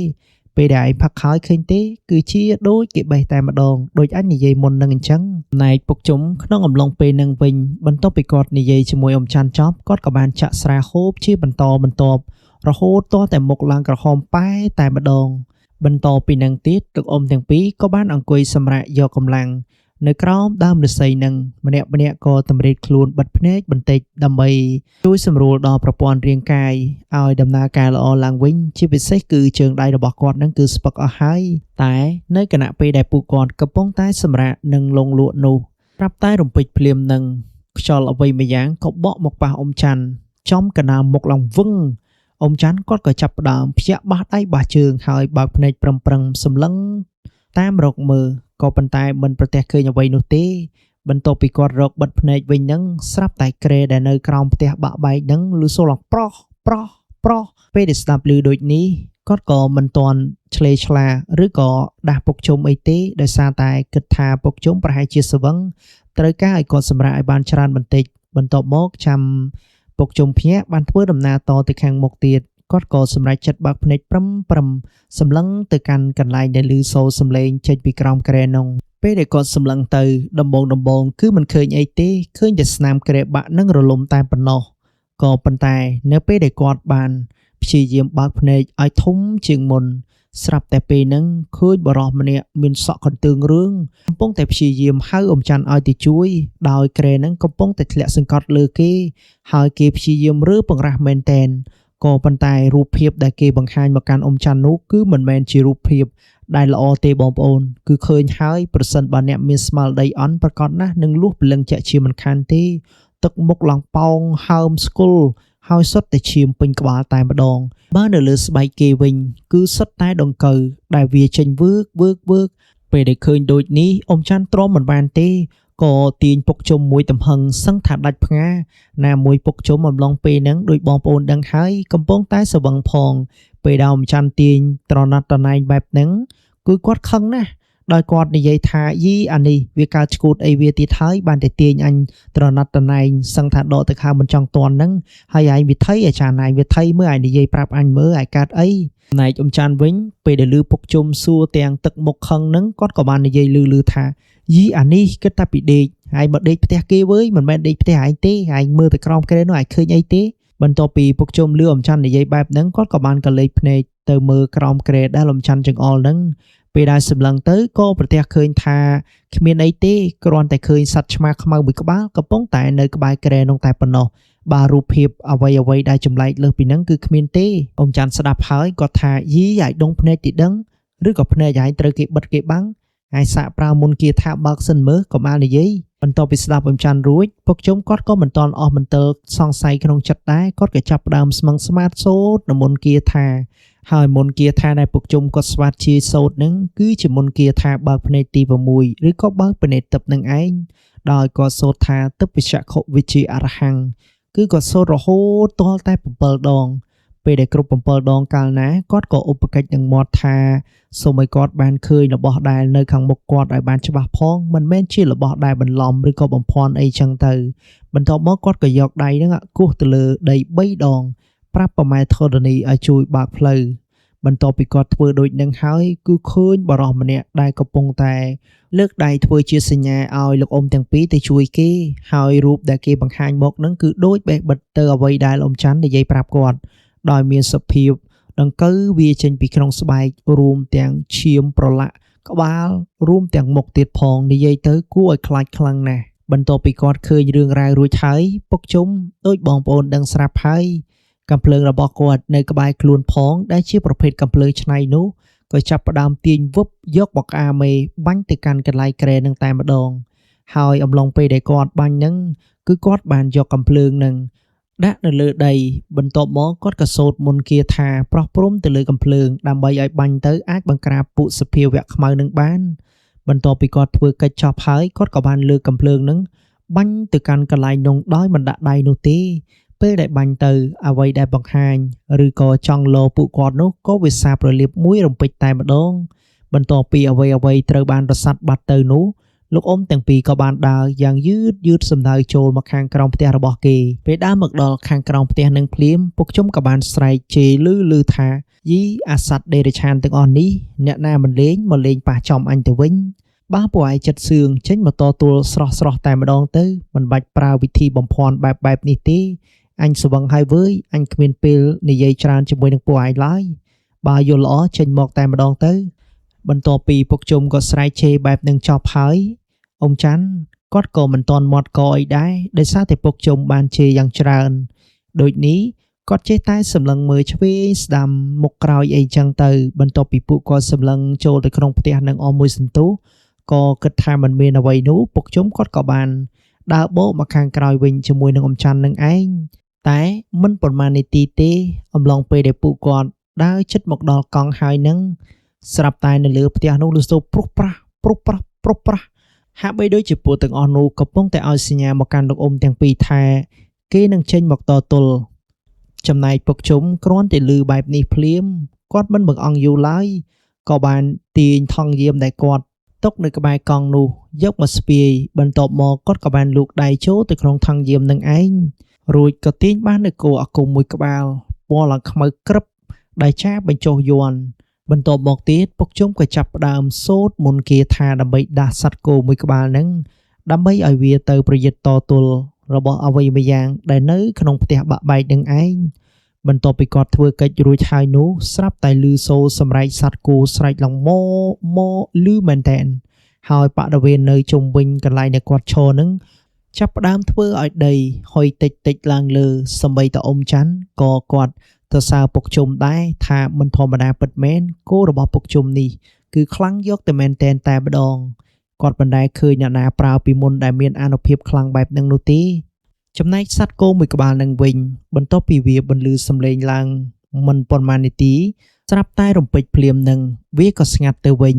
ពេលដែលឯងផឹកហើយឃើញទេគឺជាដូចគេបេះតែម្ដងដូចអញនិយាយមុននឹងអញ្ចឹងណែកពុកជុំក្នុងអំឡុងពេលនឹងវិញបន្ទាប់ពីគាត់និយាយជាមួយអ៊ំច័ន្ទចប់គាត់ក៏បានចាក់ស្រាហូបជាបន្តបន្ទាប់រហូតទាល់តែមុខឡើងក្រហមប៉ែតែម្ដងបន្តពីនឹងទៀតលោកអ៊ំទាំងពីរក៏បានអង្គុយសម្រាកយកកម្លាំងនៅក្រោមដើមឫស្សីនឹងម្នាក់ៗក៏តម្រៀបខ្លួនបិទភ្នែកបន្តិចដើម្បីជួយសម្រួលដល់ប្រព័ន្ធរាងកាយឲ្យដំណើរការល្អឡើងវិញជាពិសេសគឺជើងដៃរបស់គាត់នឹងគឺស្ពឹកអស់ហើយតែនៅខណៈពេលដែលពួកគាត់កំពុងតែសម្រាកនិងលងលក់នោះប្រាប់តែរំពេចភ្លាមនឹងខ្យល់អ្វីម្យ៉ាងក៏បក់មកប៉ះអ៊ំច័ន្ទចំកណ្ដាលមុខឡើងវឹងអ៊ំច័ន្ទគាត់ក៏ចាប់ផ្ដើមភ្ញាក់បះដៃបះជើងហើយបើកភ្នែកប្រឹងៗសម្លឹងតាមរកមើលក៏ប៉ុន្តែមិនប្រទះឃើញអ្វីនោះទេបន្ទាប់ពីគាត់រកបិទភ្នែកវិញនឹងស្រាប់តែគ្រែដែលនៅក្រោមផ្ទះបាក់បែកនឹងឮសូរឡើងប្រោះប្រោះប្រោះពេលដែលស្ដាប់ឮដូចនេះគាត់ក៏មិនទាន់ឆ្លេឆ្លាឬក៏ដាស់ពុកជុំអីទេដោយសារតែគិតថាពុកជុំប្រហែលជាស្វឹងត្រូវការឲ្យគាត់សម្រាកឲ្យបានច្រើនបន្តិចបន្ទាប់មកចាំពុកជុំភ្ញាក់បានធ្វើដំណើរតទៅខាងមុខទៀតគាត់ក៏សម្រេចចិត្តបើកភ្នែកប្រឹមសម្លឹងទៅកាន់កន្លែងដែលឮសូរសំឡេងចេញពីក្រោមគ្រែនោះពេលដែលគាត់សម្លឹងទៅដំបូងៗគឺមិនឃើញអីទេឃើញតែស្នាមគ្រែបាក់និងរលំតែប៉ុណ្ណោះក៏ប៉ុន្តែនៅពេលដែលគាត់បានព្យាយាមបើកភ្នែកឲ្យធំជាងមុនស្រាប់តែពេលហ្នឹងឃើញបុរសម្នាក់មានសក់កន្ទឿងរឿងកំពុងតែព្យាយាមហៅអ៊ំច័ន្ទឲ្យទៅជួយដោយគ្រែហ្នឹងកំពុងតែធ្លាក់សង្កត់លើគេហើយគេព្យាយាមរើពង្រាស់មែនតែនក៏ប៉ុន្តែរូបភាពដែលគេបង្ហាញមកកាន់អ៊ំច័ន្ទនោះគឺមិនមែនជារូបភាពដែលល្អទេបងប្អូនគឺឃើញហើយប្រសិនបើអ្នកមានស្មារតីអន់ប្រកបណាស់នឹងលុះព្រលឹងជាក់ជាមិនខានទេទឹកមុខឡើងប៉ោងហើមស្គល់ហើយសុទ្ធតែឈាមពេញក្បាលតែម្ដងបើនៅលើស្បែកគេវិញគឺសុទ្ធតែដង្កូវដែលវាចេញវើកវើកវើកពេលដែលឃើញដូចនេះអ៊ំច័ន្ទទ្រាំមិនបានទេក៏ទាញពុកជុំមួយទំហឹងសឹងថាដាច់ផ្ងាណាមួយពុកជុំអំឡុងពេលហ្នឹងដោយបងប្អូនដឹងហើយកំពុងតែស្វឹងផងពេលដែលអ៊ំច័ន្ទទាញត្រណត់ត្រណែងបែបហ្នឹងគឺគាត់ខឹងណាស់ដោយគាត់និយាយថាយីអានេះវាកើតឈួតអីវាទៀតហើយបានតែទាញអញត្រណត់ត្រណែងសឹងថាដកទៅខាងមិនចង់តន់ហ្នឹងហើយឯងវិថីអាចារ្យណែងវិថីមើលឯងនិយាយប្រាប់អញមើលឯងកើតអីណែកអ៊ំច័ន្ទវិញពេលដែលលឺពុកជុំសួរទាំងទឹកមុខខឹងហ្នឹងគាត់ក៏បាននិយាយលឺៗថាយីអានេះគិតថាពីដេកហើយមកដេកផ្ទះគេវើយមិនមែនដេកផ្ទះឯងទេឯងមើលទៅក្រោមគ្រែនោះឯងឃើញអីទេបន្ទាប់ពីពុកជុំលឺអ៊ំច័ន្ទនិយាយបែបហ្នឹងគាត់ក៏បានកលេចភ្នែកទៅមើលក្រោមគ្រែដែលអ៊ំច័ន្ទចង្អុលហ្នឹងពេល ពេលដែលសម្លឹងទៅក៏ប្រទះឃើញថាគ្មានអីទេគ្រាន់តែឃើញសត្វឆ្មាខ្មៅមួយក្បាលកំពុងតែនៅក្បែរគ្រែនោះតែប៉ុណ្ណោះបើរូបភាពអ្វីៗដែលចម្លែកលើសពីហ្នឹងគឺគ្មានទេអ៊ំច័ន្ទស្ដាប់ហើយគាត់ថាយីឲ្យដងភ្នែកទីដឹងឬក៏ភ្នែកឲ្យត្រូវគេបិទគេបាំងហើយសាកប្រើមុនគាថាបើកសិនមើលកុំអាលនិយាយបន្ទាប់ពីស្ដាប់អ៊ំច័ន្ទរួចពុកជុំគាត់ក៏មិនទាន់អស់មន្ទិលសង្ស័យក្នុងចិត្តដែរគាត់ក៏ចាប់ផ្ដើមស្មឹងស្មាតសូត្រនៅមុនគាថាហើយមុនគាថាដែលពុកជុំគាត់ស្វាតជាសូត្រនឹងគឺជាមុនគាថាបើកភ្នែកទី6ឬក៏បើកភ្នែកទឹកនឹងឯងដោយគាត់សូត្រថាទិព្វចក្ខុវិជ្ជាអរហង្គគឺគាត់សូត្ររហូតទាល់តែ7ដងពេលដែលគ្រប់7ដងកាលណាគាត់ក៏ឧបកិច្ចនឹងមាត់ថាសូមឲ្យគាត់បានឃើញរបស់ដែលនៅខាងមុខគាត់ឲ្យបានច្បាស់ផងមិនមែនជារបស់ដែលបន្លំឬក៏បំភាន់អីចឹងទៅបន្ទាប់មកគាត់ក៏យកដៃហ្នឹងគោះទៅលើដី3ដងប្រាប់ប្រម៉ែធរណីឲ្យជួយបើកផ្លូវបន្ទាប់ពីគាត់ធ្វើដូចនឹងហើយគឺឃើញបរិសម្នាក់ដែលកំពុងតែលើកដៃធ្វើជាសញ្ញាឲ្យលោកអ៊ំទាំងពីរទៅជួយគេហើយរូបដែលគេបង្ហាញមកនឹងគឺដូចបេះបិទទៅអ្វីដែលអ៊ំច័ន្ទនិយាយប្រាប់គាត់ដោយមានសភាពដង្កូវវាចេញពីក្នុងស្បែករួមទាំងឈាមប្រឡាក់ក្បាលរួមទាំងមុខទៀតផងនិយាយទៅគួរឲ្យខ្លាចខ្លាំងណាស់បន្ទាប់ពីគាត់ឃើញរឿងរ៉ាវរួចហើយពុកជុំដូចបងប្អូនដឹងស្រាប់ហើយកាំភ្លើងរបស់គាត់នៅក្បែរខ្លួនផងដែលជាប្រភេទកាំភ្លើងច្នៃនោះក៏ចាប់ផ្ដើមទាញវឹបយកមកអាមេបាញ់ទៅកាន់កន្លែងគ្រែនឹងតែម្ដងហើយអំឡុងពេលដែលគាត់បាញ់នឹងគឺគាត់បានយកកាំភ្លើងនឹងដាក់នៅលើដីបន្ទាប់មកគាត់ក៏សូត្រមន្តគាថាប្រោះព្រំទៅលើកាំភ្លើងដើម្បីឲ្យបាញ់ទៅអាចបង្ក្រាបពួកសភាវៈខ្មៅនឹងបានបន្ទាប់ពីគាត់ធ្វើកិច្ចចប់ហើយគាត់ក៏បានលើកកាំភ្លើងនឹងបាញ់ទៅកាន់កន្លែងនោះដោយមិនដាក់ដៃនោះទេពេលដែលបាញ់ទៅអ្វីដែលបង្ហាញឬក៏ចង់លោពួកគាត់នោះក៏វាសាបរលាបមួយរំពេចតែម្ដងបន្ទាប់ពីអ្វីៗត្រូវបានរសាត់បាត់ទៅនោះលោកអ៊ំទាំងពីរក៏បានដើរយ៉ាងយឺតៗសំដៅចូលមកខាងក្រោមផ្ទះរបស់គេពេលដើរមកដល់ខាងក្រោមផ្ទះនឹងភ្លាមពុកជុំក៏បានស្រែកជេរលឺថាយីអាសត្វដេរឆានទាំងអស់នេះអ្នកណាមិនលេងមកលេងប៉ះចំអញទៅវិញបើពួកឯងចិត្តសឿងចេញមកតទល់ស្រស់ៗតែម្ដងទៅមិនបាច់ប្រើវិធីបំភាន់បែបនេះទេអញស្វឹងហើយវើយអញគ្មានពេលនិយាយច្រើនជាមួយនឹងពួកឯងឡើយបើយល់ល្អចេញមកតែម្ដងទៅបន្ទាប់ពីពុកជុំក៏ស្រែកជេរបែបនឹងចប់ហើយអ៊ំច័ន្ទគាត់ក៏មិនទាន់មាត់កអីដែរដោយសារតែពុកជុំបានជេរយ៉ាងច្រើនដូចនេះគាត់ចេះតែសម្លឹងមើលឆ្វេងស្ដាំមុខក្រោយអីចឹងទៅបន្ទាប់ពីពួកគាត់សម្លឹងចូលទៅក្នុងផ្ទះនឹងអស់មួយសន្ទុះក៏គិតថាមិនមានអ្វីនោះពុកជុំគាត់ក៏បានដើរបកមកខាងក្រោយវិញជាមួយនឹងអ៊ំច័ន្ទនឹងឯងតែមិនប៉ុន្មាននាទីទេអំឡុងពេលដែលពួកគាត់ដើរជិតមកដល់កង់ហើយនឹងស្រាប់តែនៅលើផ្ទះនោះលឺសូរព្រុសប្រាស់ព្រុសប្រាស់ព្រុសប្រាស់ហាក់បីដូចជាពួកទាំងអស់នោះកំពុងតែឲ្យសញ្ញាមកកាន់លោកអ៊ំទាំងពីរថាគេនឹងចេញមកតទល់ចំណែកពុកជុំគ្រាន់តែលឺបែបនេះភ្លាមគាត់មិនបង្អង់យូរឡើយក៏បានទាញថង់យាមដែលគាត់ទុកនៅក្បែរកង់នោះយកមកស្ពាយបន្ទាប់មកគាត់ក៏បានលូកដៃចូលទៅក្នុងថង់យាមនឹងឯងរួចក៏ទាញបាននៅគោអាគមមួយក្បាលពណ៌ឡើងខ្មៅក្រឹបដែលចាបញ្ចុះយ័ន្តបន្ទាប់មកទៀតពុកជុំក៏ចាប់ផ្ដើមសូត្រមន្តគាថាដើម្បីដាស់សត្វគោមួយក្បាលនឹងដើម្បីឲ្យវាទៅប្រយុទ្ធតទល់របស់អ្វីមួយយ៉ាងដែលនៅក្នុងផ្ទះបាក់បែកនឹងឯងបន្ទាប់ពីគាត់ធ្វើកិច្ចរួចហើយនោះស្រាប់តែលឺសូរសម្រែកសត្វគោស្រែកឡើងម៉ម៉លឺមែនតែនហើយបរិវេណនៅជុំវិញកន្លែងដែលគាត់ឈរនឹងចាប់ផ្ដើមធ្វើឲ្យដីហុយតិចតិចឡើងលើសម្បីតអ៊ំច័ន្ទក៏គាត់ទៅសើពុកជុំដែរថាមិនធម្មតាពិតមែនគោរបស់ពុកជុំនេះគឺខ្លាំងយកតែមែនតែនតែម្ដងគាត់មិនដែលឃើញអ្នកណាប្រើពីមុនដែលមានអានុភាពខ្លាំងបែបនឹងនោះទេចំណែកសត្វគោមួយក្បាលនឹងវិញបន្ទាប់ពីវាបន្លឺសំឡេងឡើងមិនប៉ុន្មាននាទីស្រាប់តែរំពេចភ្លាមនឹងវាក៏ស្ងាត់ទៅវិញ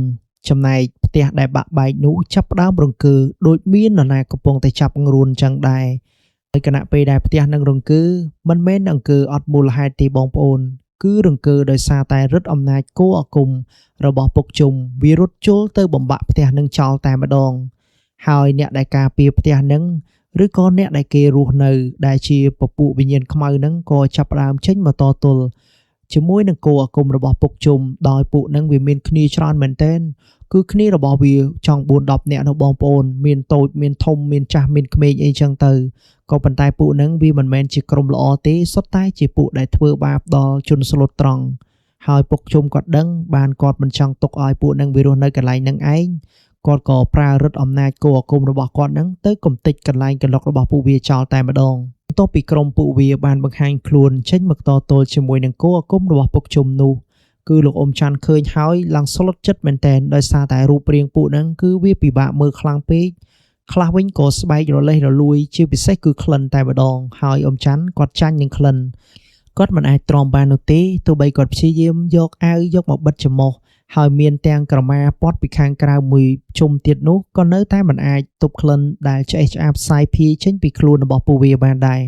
ចំណែកផ្ទះដែលបាក់បែកនោះចាប់ផ្ដើមរង្គើដូចមាននរណាកំពុងតែចាប់ងរួនចឹងដែរហើយគណៈពេលដែលផ្ទះនឹងរង្គើមិនមែនអង្គើអត់មូលហេតុទេបងប្អូនគឺរង្គើដោយសារតែឫទ្ធិអំណាចគោអាគមរបស់ពុកជុំវារត់ជុលទៅបំបាក់ផ្ទះនឹងចោលតែម្ដងហើយអ្នកដែលការពារផ្ទះនឹងឬក៏អ្នកដែលគេរស់នៅដែលជាពពួកវិញ្ញាណខ្មៅនឹងក៏ចាប់ផ្ដើមចេញមកតទល់ជាមួយនឹងគោអាគមរបស់ពុកជុំដោយពួកនឹងវាមានគ្នាច្រើនមែនទែនគឺគ្នារបស់វាចង់4 10នាក់នោះបងប្អូនមានតូចមានធំមានចាស់មានក្មេងអីចឹងទៅក៏ប៉ុន្តែពួកនឹងវាមិនមែនជាក្រុមល្អទេសុទ្ធតែជាពួកដែលធ្វើបាបដល់ជនស្លូតត្រង់ ហើយពុកជុំគាត់ដឹងបានគាត់មិនចង់ទុកឲ្យពួកនឹងវារស់នៅកន្លែងនឹងឯងគាត់ក៏ប្រើឫទ្ធិអំណាចគោអាគមរបស់គាត់នឹងទៅកំទេចកន្លែងកន្លុករបស់ពួកវាចោលតែម្ដងបន្ទាប់ពីក្រុមពួកវាបានបង្ហាញខ្លួនចេញមកតទល់ជាមួយនឹងគោអាគមរបស់ពុកជុំនោះគឺលោកអ៊ំច័ន្ទឃើញហើយឡើងស្លុតចិត្តមែនតែនដោយសារតែរូបរាងពួកហ្នឹងគឺវាពិបាកមើលខ្លាំងពេកខ្លះវិញក៏ស្បែករលេះរលួយជាពិសេសគឺក្លិនតែម្ដងហើយអ៊ំច័ន្ទគាត់ចាញ់នឹងក្លិនគាត់មិនអាចទ្រាំបាននោះទេទោះបីគាត់ព្យាយាមយកអាវយកមកបិទច្រមុះហើយមានទាំងក្រមាព័ទ្ធពីខាងក្រៅមួយជុំទៀតនោះក៏នៅតែមិនអាចទប់ក្លិនដែលឆ្អេះឆ្អាបសាយភាយចេញពីខ្លួនរបស់ពួកវាបានដែរ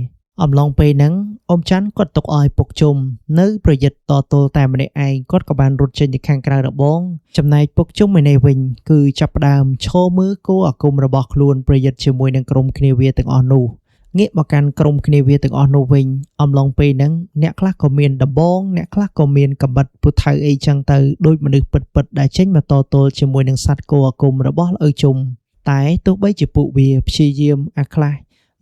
អំឡុងពេលហ្នឹងអ៊ំច័ន្ទគាត់ទុកឲ្យពុកជុំនៅប្រយុទ្ធតទល់តែម្នាក់ឯងគាត់ក៏បានរត់ចេញទៅខាងក្រៅរបងចំណែកពុកជុំឯនេះវិញគឺចាប់ផ្ដើមឈរមើលគោអាគមរបស់ខ្លួនប្រយុទ្ធជាមួយនឹងក្រុមគ្នាវាទាំងអស់នោះងាកមកកាន់ក្រុមគ្នាវាទាំងអស់នោះវិញអំឡុងពេលហ្នឹងអ្នកខ្លះក៏មានដំបងអ្នកខ្លះក៏មានកំបិតពូថៅអីចឹងទៅដូចមនុស្សពិតៗដែលចេញមកតទល់ជាមួយនឹងសត្វគោអាគមរបស់ឪជុំតែទោះបីជាពួកវាព្យាយាមអាខ្លះ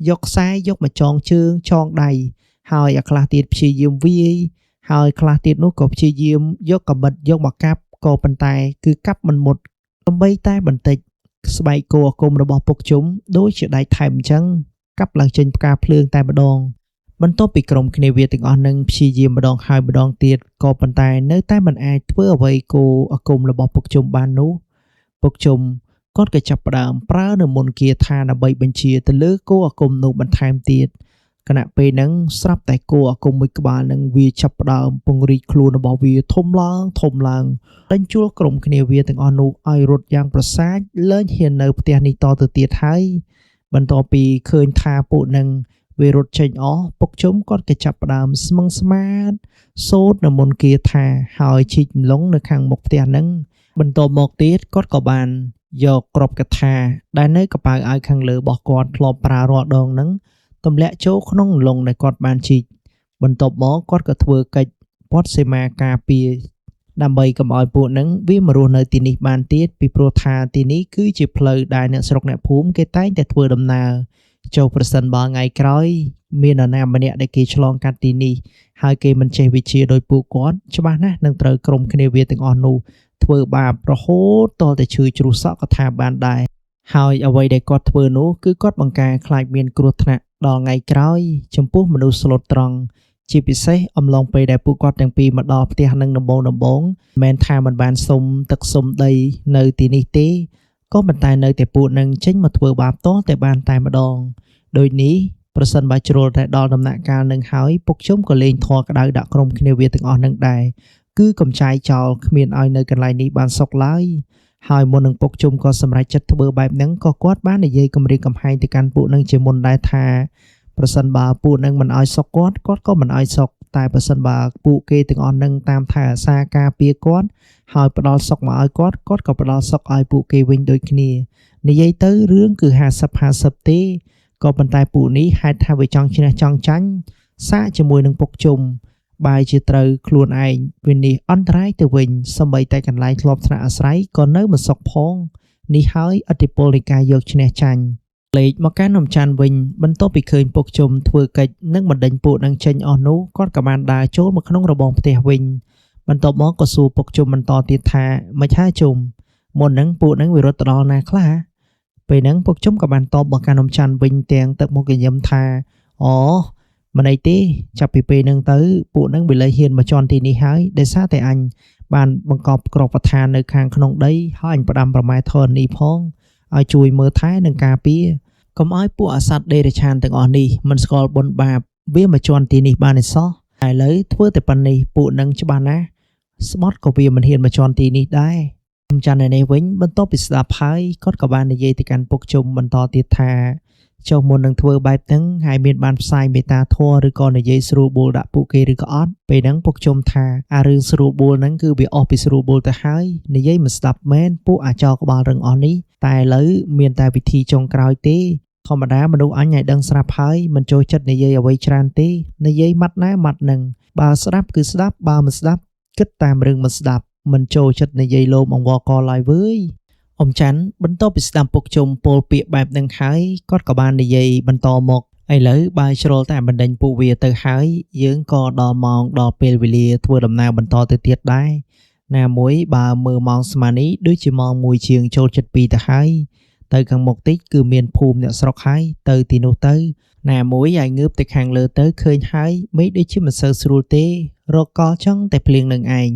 យកខ្សែយកមកចងជើងចងដៃហើយអាខ្លះទៀតព្យាយាមវាយហើយខ្លះទៀតនោះក៏ព្យាយាមយកកំបិតយកមកកាប់ក៏ប៉ុន្តែគឺកាប់មិនមុតសំបីតែបន្តិចស្បែកគោអាគមរបស់ពុកជុំដូចជាដែកថែបអញ្ចឹងកាប់ឡើងចេញផ្កាភ្លើងតែម្ដងបន្ទាប់ពីក្រុមគ្នាវាទាំងអស់នឹងព្យាយាមម្ដងហើយម្ដងទៀតក៏ប៉ុន្តែនៅតែមិនអាចធ្វើអ្វីគោអាគមរបស់ពុកជុំបាននោះពុកជុំគាត់ក៏ចាប់ផ្ដើមប្រើនៅមន្តគាថាដើម្បីបញ្ជាទៅលើគោអាគមនោះបន្ថែមទៀតខណៈពេលហ្នឹងស្រាប់តែគោអាគមមួយក្បាលនឹងវាចាប់ផ្ដើមពង្រីកខ្លួនរបស់វាធំឡើងធំឡើងដេញជួលក្រុមគ្នាវាទាំងអស់នោះឲ្យរត់យ៉ាងប្រសាចលែងហ៊ាននៅផ្ទះនេះតទៅទៀតហើយបន្ទាប់ពីឃើញថាពួកនឹងវារត់ចេញអស់ពុកជុំគាត់ក៏ចាប់ផ្ដើមស្មឹងស្មាតសូត្រនៅមន្តគាថាហើយជីកម្លងនៅខាងមុខផ្ទះហ្នឹងបន្ទាប់មកទៀតគាត់ក៏បានយកក្របកថាដែលនៅកប៉ៅអាវខាងលើរបស់គាត់ធ្លាប់ប្រើរាល់ដងហ្នឹងទម្លាក់ចូលក្នុងលងដែលគាត់បានជីកបន្ទាប់មកគាត់ក៏ធ្វើកិច្ចព័ទ្ធសីមាការពារដើម្បីកុំឲ្យពួកហ្នឹងវាមករស់នៅទីនេះបានទៀតពីព្រោះថាទីនេះគឺជាផ្លូវដែលអ្នកស្រុកអ្នកភូមិគេតែងតែធ្វើដំណើរចូលប្រសិនបើថ្ងៃក្រោយមាននរណាម្នាក់ដែលគេឆ្លងកាត់ទីនេះហើយគេមិនចេះវិជាដោយពួកគាត់ច្បាស់ណាស់នឹងត្រូវក្រុមគ្នាវាទាំងអស់នោះធ្វើបាបរហូតទាល់តែឈឺជ្រុះសក់ក៏ថាបានដែរហើយអ្វីដែលគាត់ធ្វើនោះគឺគាត់បង្ការខ្លាចមានគ្រោះថ្នាក់ដល់ថ្ងៃក្រោយចំពោះមនុស្សស្លូតត្រង់ជាពិសេសអំឡុងពេលដែលពួកគាត់ទាំងពីរមកដល់ផ្ទះនឹងដំបូងៗមិនមែនថាមិនបានសុំទឹកសុំដីនៅទីនេះទេក៏ប៉ុន្តែនៅតែពួកនឹងចេញមកធ្វើបាបតតែបានតែម្ដងដូចនេះប្រសិនបើជ្រុលតែដល់ដំណាក់កាលនឹងហើយពុកជុំក៏លេងធေါ်ក្តៅដាក់ក្រុមគ្នាវាទាំងអស់នឹងដែរគឺកំចាយចោលគ្មានឲ្យនៅកន្លែងនេះបានសុខឡើយហើយមុននឹងពុកជុំក៏សម្រេចចិត្តធ្វើបែបហ្នឹងក៏គាត់បាននិយាយគំរាមកំហែងទៅកាន់ពួកនឹងជាមុនដែរថាប្រសិនបើពួកនឹងមិនឲ្យសុខគាត់គាត់ក៏មិនឲ្យសុខតែប្រសិនបើពួកគេទាំងអស់នឹងតាមថែអាសាការពារគាត់ហើយផ្ដល់សុខមកឲ្យគាត់គាត់ក៏ផ្ដល់សុខឲ្យពួកគេវិញដូចគ្នានិយាយទៅរឿងគឺ50-50ទេក៏ប៉ុន្តែពួកនេះហេតុថាវាចង់ឈ្នះចង់ចាញ់សាកជាមួយនឹងពុកជុំបែរជាត្រូវខ្លួនឯងវិនិច្ឆ័យអន្តរាយទៅវិញសម្បីតែកន្លែងធ្លាប់ថ្នាក់អាស្រ័យក៏នៅមិនសុខផងនេះហើយឥទ្ធិពលនៃការយកឈ្នះចាញ់លេខមកកាន់នំចាន់វិញបន្ទាប់ពីឃើញពុកជុំធ្វើកិច្ចនិងបណ្ដេញពួកនឹងចេញអស់នោះគាត់ក៏បានដើរចូលមកក្នុងរបងផ្ទះវិញបន្ទាប់មកក៏សួរពុកជុំបន្តទៀតថាមិនថាជុំមុននឹងពួកនឹងវារត់ទៅដល់ណាខ្លះពេលហ្នឹងពុកជុំក៏បានតបមកកាន់នំចាន់វិញទាំងទឹកមុខញញឹមថាអូមិនអីទេចាប់ពីពេលហ្នឹងទៅពួកហ្នឹងវាលែងហ៊ានមកជន់ទីនេះហើយដោយសារតែអញបានបង្កប់ក្របឋាននៅខាងក្នុងដីហើយអញផ្ដាំប្រម៉ែធរណីផងឲ្យជួយមើលថែនិងការពារកុំឲ្យពួកអាសត្វដេរឆានទាំងអស់នេះមិនស្គាល់បុណ្យបាបវាមកជន់ទីនេះបានឯសោះតែឥឡូវធ្វើតែប៉ុណ្នេះពួកហ្នឹងច្បាស់ណាស់ស្បត់ក៏វាមិនហ៊ានមកជន់ទីនេះដែរច័ន្ទឯនេះវិញបន្ទាប់ពីស្ដាប់ហើយគាត់ក៏បាននិយាយទៅកាន់ពុកជុំបន្តទៀតថាចុះមុននឹងធ្វើបែបហ្នឹងហើយមានបានផ្សាយមេត្តាធម៌ឬក៏និយាយស្រួលបួលដាក់ពួកគេឬក៏អត់ពេលហ្នឹងពុកជុំថាអារឿងស្រួលបួលហ្នឹងគឺវាអស់ពីស្រួលបួលទៅហើយនិយាយមិនស្ដាប់មែនពួកអាចោក្បាលរឹងអស់នេះតែឥឡូវមានតែវិធីចុងក្រោយទេធម្មតាមនុស្សអញឲ្យដឹងស្រាប់ហើយមិនចូលចិត្តនិយាយអ្វីច្រើនទេនិយាយម៉ាត់ណាម៉ាត់ហ្នឹងបើស្ដាប់គឺស្ដាប់បើមិនស្ដាប់គិតតាមរឿងមិនស្ដាប់មិនចូលចិត្តនិយាយលោមអង្វរកឡើយវើយអ៊ំច័ន្ទបន្ទាប់ពីស្ដាប់ពុកជុំពោលពាក្យបែបហ្នឹងហើយគាត់ក៏បាននិយាយបន្តមក ឥឡូវបើជ្រុលតែបណ្ដេញពួកវាទៅហើយយើងក៏ដល់ម៉ោងដល់ពេលវេលាធ្វើដំណើរបន្តទៅទៀតដែរណាមួយបើមើលម៉ោងស្មាននេះដូចជាម៉ោង1ជាងចូល7ទៅហើយទៅខាងមុខតិចគឺមានភូមិអ្នកស្រុកហើយទៅទីនោះទៅណាមួយឲ្យងើបទៅខាងលើទៅឃើញហើយមេឃដូចជាមិនសូវស្រួលទេរកកលចង់តែភ្លៀងនឹងឯង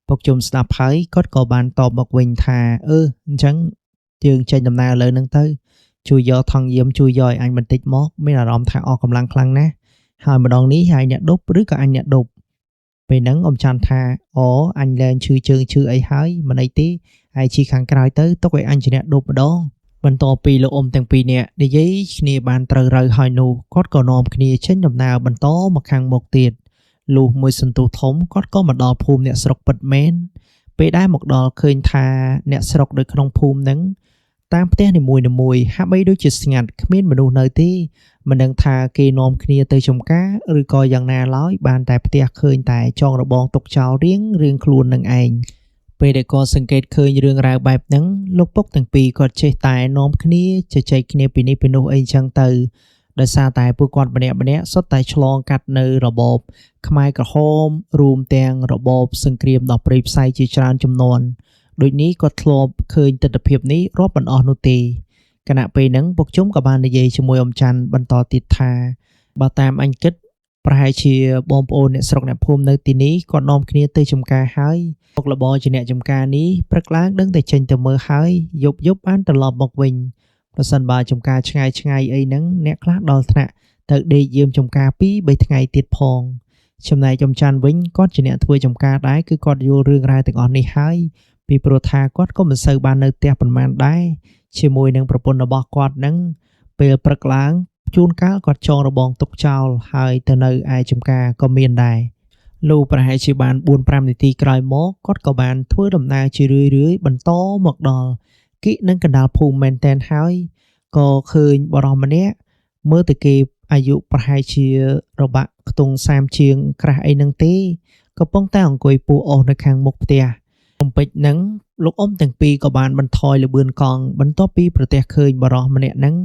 ពុកជុំស្ដាប់ហើយគាត់ក៏បានតបមកវិញថាអញ្ចឹងយើងចេញដំណើរលើនឹងទៅជួយយកថង់យាមជួយយកឲ្យអញបន្តិចមកមានអារម្មណ៍ថាអស់កម្លាំងខ្លាំងណាស់ហើយម្ដងនេះហើយអ្នកដប់ឬក៏អញអ្នកដប់ពេលហ្នឹងអ៊ំច័ន្ទថាអូអញលែងឈឺជើងឈឺអីហើយមិនអីទេហើយជិះខាងក្រោយទៅទុកឲ្យអញជាអ្នកដប់ម្ដងបន្ទាប់ពីលោកអ៊ំទាំងពីរនាក់និយាយគ្នាបានត្រូវរូវហើយនោះគាត់ក៏នាំគ្នាចេញដំណើរបន្តមកខាងមុខទៀតលុះមួយសន្ទុះធំគាត់ក៏មកដល់ភូមិអ្នកស្រុកពិតមែនពេលដែលមកដល់ឃើញថាអ្នកស្រុកនៅក្នុងភូមិហ្នឹងតាមផ្ទះនីមួយៗហាក់បីដូចជាស្ងាត់គ្មានមនុស្សនៅទេមិនដឹងថាគេនាំគ្នាទៅចំការឬក៏យ៉ាងណាឡើយបានតែផ្ទះឃើញតែចងរបងទុកចោលរៀងរៀងខ្លួននឹងឯងពេលដែលគាត់សង្កេតឃើញរឿងរ៉ាវបែបហ្នឹងលោកពុកទាំងពីរគាត់ចេះតែនាំគ្នាជជែកគ្នាពីនេះពីនោះអីចឹងទៅដោយសារតែពួកគាត់ម្នាក់ៗសុទ្ធតែឆ្លងកាត់នៅរបបខ្មែរក្រហមរួមទាំងរបបសង្គ្រាមដ៏ព្រៃផ្សៃជាច្រើនចំនួនដូចនេះគាត់ធ្លាប់ឃើញទិដ្ឋភាពនេះរាប់មិនអស់នោះទេខណៈពេលហ្នឹងពុកជុំក៏បាននិយាយជាមួយអ៊ំច័ន្ទបន្តទៀតថាបើតាមអញគិតប្រហែលជាបងប្អូនអ្នកស្រុកអ្នកភូមិនៅទីនេះគាត់នាំគ្នាទៅចំការហើយមុខរបរជាអ្នកចំការនេះព្រឹកឡើងដឹងតែចេញទៅមើលហើយយប់យប់បានត្រឡប់មកវិញប្រសិនបើចំការឆ្ងាយឆ្ងាយអីហ្នឹងអ្នកខ្លះដល់ថ្នាក់ទៅដេកយាមចំការ2-3ថ្ងៃទៀតផងចំណែកចំច័ន្ទវិញគាត់ជាអ្នកធ្វើចំការដែរគឺគាត់យល់រឿងរ៉ាវទាំងអស់នេះហើយពីព្រោះថាគាត់ក៏មិនសូវបាននៅផ្ទះប៉ុន្មានដែរជាមួយនឹងប្រពន្ធរបស់គាត់នឹងពេលព្រឹកឡើងជួនកាលគាត់ចងរបងទុកចោលហើយទៅនៅឯចំការក៏មានដែរលូប្រហែលជាបាន 4-5 នាទីក្រោយមកគាត់ក៏បានធ្វើដំណើរជារឿយៗបន្តមកដល់គៀកនឹងកណ្ដាលភូមិមែនតែនហើយក៏ឃើញបុរសម្នាក់មើលទៅគេអាយុប្រហែលជារបាក់ខ្ទង់30ជាងក្រាស់អីនឹងទេកំពុងតែអង្គុយពោះអូសនៅខាងមុខផ្ទះកំពេចនឹងលោកអ៊ំទាំងពីរក៏បានបន្ថយល្បឿនកង់បន្ទាប់ពីប្រទះឃើញបុរសម្នាក់ហ្នឹង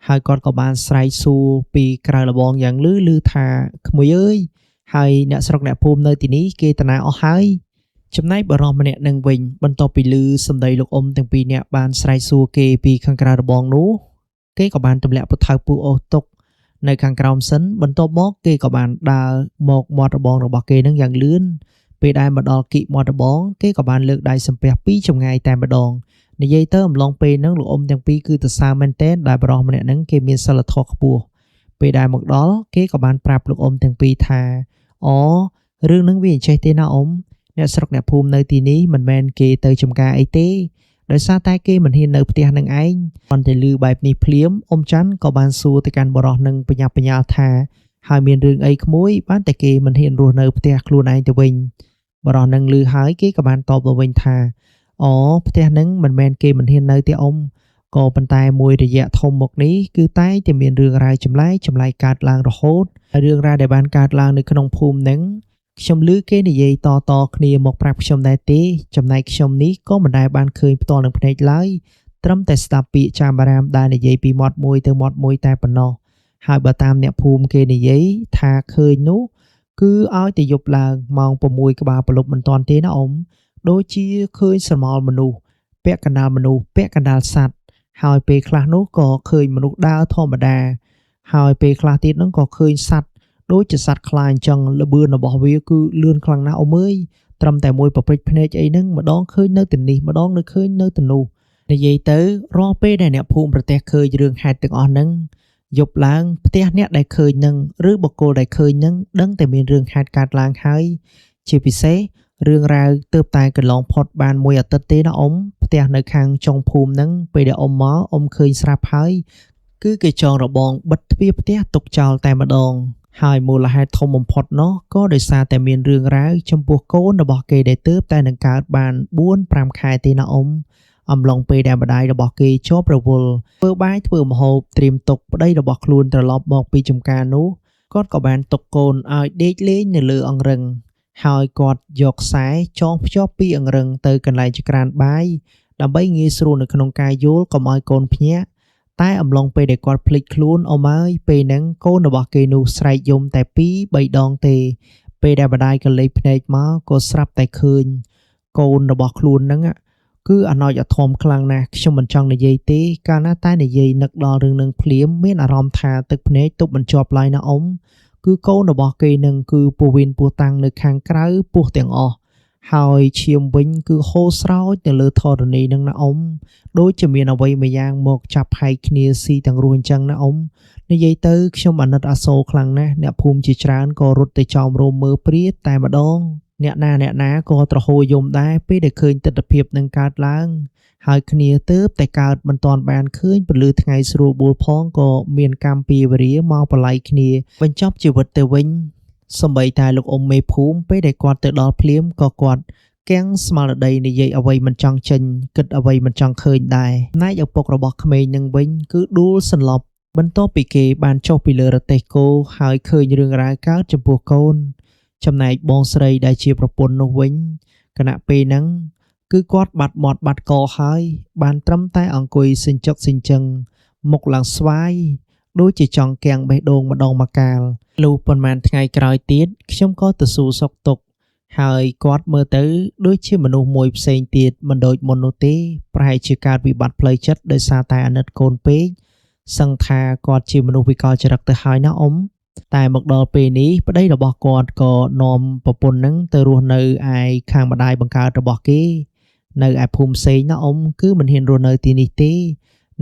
ហើយគាត់ក៏បានស្រែកសួរពីក្រៅរបងយ៉ាងលឺលឺថាក្មួយអើយហើយអ្នកស្រុកអ្នកភូមិនៅទីនេះគេតាណាអស់ហើយចំណែកបុរសម្នាក់នឹងវិញបន្ទាប់ពីលឺសម្ដីលោកអ៊ំទាំងពីរនាក់បានស្រែកសួរគេពីខាងក្រៅរបងនោះគេក៏បានទម្លាក់ពូថៅពូអូសទុកនៅខាងក្រោមសិនបន្ទាប់មកគេក៏បានដើរមកមាត់របងរបស់គេនឹងយ៉ាងលឿនពេលដែលមកដល់គីមាត់របងគេក៏បានលើកដៃសំពះពីចម្ងាយតែម្ដងនិយាយទៅអំឡុងពេលហ្នឹងលោកអ៊ំទាំងពីរគឺទៅសើមែនទែនដែលបុរសម្នាក់ហ្នឹងគេមានសិលធម៌ខ្ពស់ពេលដែលមកដល់គេក៏បានប្រាប់លោកអ៊ំទាំងពីរថាអូរឿងហ្នឹងវាអញ្ចេះទេណាអ៊ំអ្នកស្រុកអ្នកភូមិនៅទីនេះមិនមែនគេទៅចំការអីទេដោយសារតែគេមិនហ៊ាននៅផ្ទះនឹងឯងប៉ុន្តែឮបែបនេះភ្លាមអ៊ំច័ន្ទក៏បានសួរទៅកាន់បុរសនឹងបញ្ញាបញ្ញាលថាហើយមានរឿងអីក្មួយបានតែគេមិនហ៊ានរស់នៅផ្ទះខ្លួនឯងទៅវិញបុរសនឹងឮហើយគេក៏បានតបទៅវិញថាអូផ្ទះនឹងមិនមែនគេមិនហ៊ាននៅទេអ៊ំក៏ប៉ុន្តែមួយរយៈធំមកនេះគឺតែងតែមានរឿងរ៉ាវចម្លែកកើតឡើងរហូតហើយរឿងរ៉ាវដែលបានកើតឡើងនៅក្នុងភូមិនឹងខ្ញុំឮគេនិយាយតៗគ្នាមកប្រាប់ខ្ញុំដែរទេចំណែកខ្ញុំនេះក៏មិនដែលបានឃើញផ្ទាល់នឹងភ្នែកឡើយត្រឹមតែស្ដាប់ពាក្យចាមអារាមដែលនិយាយពីមាត់មួយទៅមាត់មួយតែប៉ុណ្ណោះហើយបើតាមអ្នកភូមិគេនិយាយថាឃើញនោះគឺឲ្យតែយប់ឡើងម៉ោង6ក្បាលព្រលប់មិនទាន់ទេណាអ៊ំដូចជាឃើញស្រមោលមនុស្សពាក់កណ្ដាលមនុស្សពាក់កណ្ដាលសត្វហើយពេលខ្លះនោះក៏ឃើញមនុស្សដើរធម្មតាហើយពេលខ្លះទៀតនោះក៏ឃើញសត្វដូចជាសត្វខ្លាអញ្ចឹងល្បឿនរបស់វាគឺលឿនខ្លាំងណាស់អ៊ំអើយត្រឹមតែមួយប្រព្រឹត្តភ្នែកអីហ្នឹងម្ដងឃើញនៅទីនេះម្ដងនៅឃើញនៅទីនោះនិយាយទៅរាល់ពេលដែលអ្នកភូមិប្រទះឃើញរឿងហេតុទាំងអស់ហ្នឹងយប់ឡើងផ្ទះអ្នកដែលឃើញនឹងឬបុគ្គលដែលឃើញនឹងដឹងតែមានរឿងហេតុកើតឡើងហើយជាពិសេសរឿងរ៉ាវទើបតែកន្លងផុតបានមួយអាទិត្យទេណាអ៊ំផ្ទះនៅខាងចុងភូមិហ្នឹងពេលដែលអ៊ំមកអ៊ំឃើញស្រាប់ហើយគឺគេចងរបងបិទទ្វារផ្ទះទុកចោលតែម្ដងហើយមូលហេតុធំបំផុតនោះក៏ដោយសារតែមានរឿងរ៉ាវចំពោះកូនរបស់គេដែលទើបតែនឹងកើតបាន 4-5 ខែទេណាអ៊ំអំឡុងពេលដែលម្ដាយរបស់គេជាប់រវល់ធ្វើបាយធ្វើម្ហូបត្រៀមទុកប្តីរបស់ខ្លួនត្រឡប់មកពីចំការនោះគាត់ក៏បានទុកកូនឲ្យដេកលេងនៅលើអង្រឹងហើយគាត់យកខ្សែចងភ្ជាប់ពីអង្រឹងទៅកន្លែងចក្រានបាយដើម្បីងាយស្រួលនៅក្នុងការយល់កុំឲ្យកូនភ្ញាក់ តែអំឡុងពេលដែលគាត់ភ្លេចខ្លួនអ៊ំអើយពេលហ្នឹងកូនរបស់គេនោះស្រែកយំតែ2 3ដងទេពេលដែលម្ដាយក៏លេចភ្នែកមកក៏ស្រាប់តែឃើញកូនរបស់ខ្លួនហ្នឹងគឺអណោចអធមខ្លាំងណាស់ខ្ញុំមិនចង់និយាយទេកាលណាតែនិយាយនឹកដល់រឿងនឹងភ្លាមមានអារម្មណ៍ថាទឹកភ្នែកទប់មិនជាប់ឡើយណាអ៊ំគឺកូនរបស់គេនឹងគឺពោះវៀនពោះតាំងនៅខាងក្រៅពោះទាំងអស់ហើយឈាមវិញគឺហូរស្រោចនៅលើធរណីនឹងណាអ៊ំដូចជាមានអ្វីមួយយ៉ាងមកចាប់ផែកគ្នាស៊ីទាំងរស់អញ្ចឹងណាអ៊ំនិយាយទៅខ្ញុំអាណិតអាសូរខ្លាំងណាស់អ្នកភូមិជាច្រើនក៏រត់ទៅចោមរោមមើលព្រាតតែម្ដងអ្នកណាក៏ទ្រហោយំដែរពេលដែលឃើញទិដ្ឋភាពនឹងកើតឡើងហើយគ្នាទើបតែកើតមិនទាន់បានឃើញពន្លឺថ្ងៃស្រួលបួលផងក៏មានកម្មពីវរាមកបល័យគ្នាបញ្ចប់ជីវិតទៅវិញសូម្បីតែលោកអ៊ំមេភូមិពេលដែលគាត់ទៅដល់ភ្លាមក៏គាត់គាំងស្មារតីនិយាយអ្វីមិនចង់ចេញគិតអ្វីមិនចង់ឃើញដែរចំណែកឪពុករបស់ក្មេងនឹងវិញគឺដួលសន្លប់បន្ទាប់ពីគេបានចុះពីលើរទេះគោហើយឃើញរឿងរ៉ាវកើតចំពោះកូនចំណែកបងស្រីដែលជាប្រពន្ធនោះវិញខណៈពេលហ្នឹងគឺគាត់បាត់មាត់បាត់កហើយបានត្រឹមតែអង្គុយសិញ្ចឹកសិញ្ចឹងមុខឡើងស្វាយដូចជាចង់គាំងបេះដូងម្ដងម្កាលលុះប៉ុន្មានថ្ងៃក្រោយទៀតខ្ញុំក៏ទៅសួរសុខទុក្ខហើយគាត់មើលទៅដូចជាមនុស្សមួយផ្សេងទៀតមិនដូចមុននោះទេប្រហែលជាកើតវិបត្តិផ្លូវចិត្តដោយសារតែអាណិតកូនពេកសឹងថាគាត់ជាមនុស្សវិកលចរិតទៅហើយណាអ៊ំតែមកដល់ពេលនេះប្តីរបស់គាត់ក៏នាំប្រពន្ធនឹងទៅរស់នៅឯខាងម្ដាយបង្កើតរបស់គេនៅឯភូមិផ្សេងណាអ៊ំគឺមិនហ៊ានរស់នៅទីនេះទេ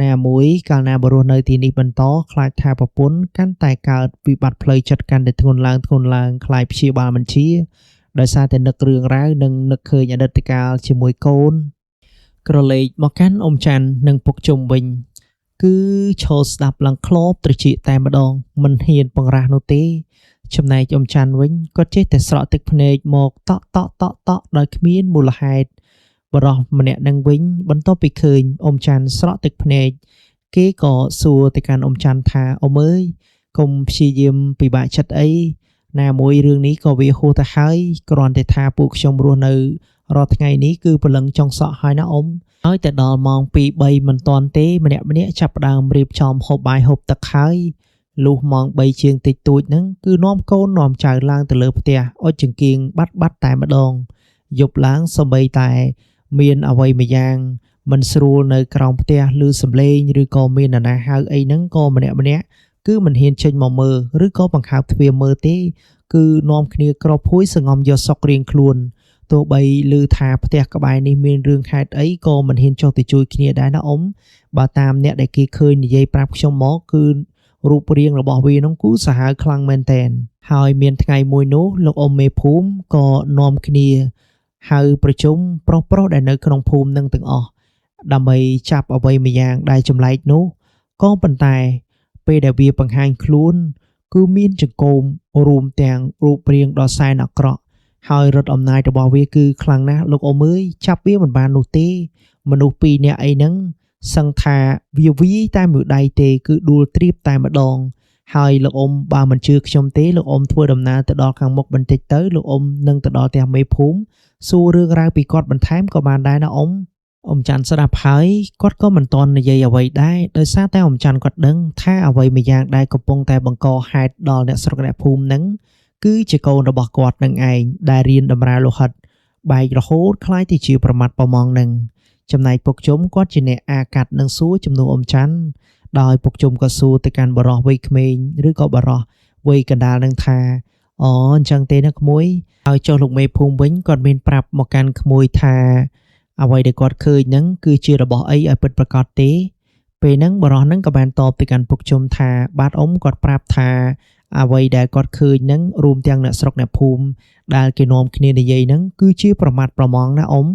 ណាមួយកាលណាបើរស់នៅទីនេះបន្តខ្លាចថាប្រពន្ធកាន់តែកើតវិបត្តិផ្លូវចិត្តកាន់តែធ្ងន់ឡើងធ្ងន់ឡើងខ្លាចព្យាបាលមិនជាដោយសារតែនឹករឿងរ៉ាវនិងនឹកឃើញអតីតកាលជាមួយកូនក្រឡេកមកកាន់អ៊ំច័ន្ទនិងពុកជុំវិញគឺឈរស្ដាប់ឡើងក្របត្រចៀកតែម្ដងមិនហ៊ានបង្រាស់នោះទេចំណែកអ៊ំច័ន្ទវិញគាត់ចេះតែស្រក់ទឹកភ្នែកមកតក់តក់តក់តក់ដោយគ្មានមូលហេតុបរិសម្នាក់នឹងវិញបន្ទាប់ពីឃើញអ៊ំច័ន្ទស្រក់ទឹកភ្នែកគេក៏សួរទៅកាន់អ៊ំច័ន្ទថាអ៊ំអើយកុំព្យាយាមពិបាកចិត្តអីណាមួយរឿងនេះក៏វាហួសទៅហើយគ្រាន់តែថាពួកខ្ញុំរស់នៅរាល់ថ្ងៃនេះគឺព្រលឹងចង់សក់ហើយណាអ៊ំហើយតែដល់ម៉ោង2 3មិនទាន់ទេម្នាក់ៗចាប់ផ្ដើមរៀបចំហូបបាយហូបទឹកហើយលុះម៉ោង3ជាងតិចតួចហ្នឹងគឺនាំកូននាំចៅឡើងទៅលើផ្ទះអុចចង្គៀងបាត់តែម្ដងយប់ឡើងសូម្បីតែមានអ្វីមួយយ៉ាងមិនស្រួលនៅក្រោមផ្ទះឬសំឡេងឬក៏មាននរណាហៅអីហ្នឹងក៏ម្នាក់ៗគឺមិនហ៊ានចេញមកមើលឬក៏បង្ហើបទ្វារមើលទេគឺនាំគ្នាក្របភួយសងំយកសុករៀងខ្លួនទោះបីឮថាផ្ទះក្បែរនេះមានរឿងហេតុអីក៏មិនហ៊ានចុះទៅជួយគ្នាដែរណាអ៊ំបើតាមអ្នកដែលគេឃើញនិយាយប្រាប់ខ្ញុំមកគឺរូបរាងរបស់វានោះគឺសាហាវខ្លាំងមែនទែនហើយមានថ្ងៃមួយនោះលោកអ៊ំមេភូមិក៏នាំគ្នាហៅប្រជុំប្រុសៗដែលនៅក្នុងភូមិនឹងទាំងអស់ដើម្បីចាប់អ្វីមួយយ៉ាងដែលចម្លែកនោះក៏ប៉ុន្តែពេលដែលវាបង្ហាញខ្លួនគឺមានចង្កូមរួមទាំងរូបរាងដ៏សែនអាក្រក់ហើយរត់អំណាចរបស់វាគឺខ្លាំងណាស់លោកអ៊ំអើយចាប់វាមិនបាននោះទេមនុស្សពីរនាក់អីហ្នឹងសឹងថាវាវាយតែមួយដៃទេគឺដួលត្រៀបតែម្ដងហើយលោកអ៊ំបើមិនជឿខ្ញុំទេលោកអ៊ំធ្វើដំណើរទៅដល់ខាងមុខបន្តិចទៅលោកអ៊ំនឹងទៅដល់ផ្ទះមេភូមិសួររឿងរ៉ាវពីគាត់បន្ថែមក៏បានដែរណាអ៊ំអ៊ំច័ន្ទស្ដាប់ហើយគាត់ក៏មិនទាន់និយាយអ្វីដែរដោយសារតែអ៊ំច័ន្ទគាត់ដឹងថាអ្វីមួយយ៉ាងដែលកំពុងតែបង្កហេតុដល់អ្នកស្រុកអ្នកភូមិហ្នឹងគឺជាកូនរបស់គាត់នឹងឯងដែលរៀនតម្រាលោហិតបែករហូតក្លាយទៅជាប្រមាត់ប្រមងនឹងចំណែកពុកជុំគាត់ជាអ្នកអាកាត់នឹងសួរជំនួសអ៊ំច័ន្ទដោយពុកជុំក៏សួរទៅកាន់បរោះវ័យក្មេងឬក៏បរោះវ័យកណ្ដាលនឹងថាអូអញ្ចឹងទេណាក្មួយហើយចុះលោកមេភូមិវិញគាត់មានប្រាប់មកកាន់ក្មួយថាអ្វីដែលគាត់ឃើញហ្នឹងគឺជារបស់អីឲ្យពិតប្រាកដទេពេលហ្នឹងបរោះហ្នឹងក៏បានតបទៅកាន់ពុកជុំថាបាទអ៊ំគាត់ប្រាប់ថាអ្វីដែលគាត់ឃើញហ្នឹងរួមទាំងអ្នកស្រុកអ្នកភូមិដែលគេនាំគ្នានិយាយហ្នឹងគឺជាប្រមាត់ប្រមងណាអ៊ំ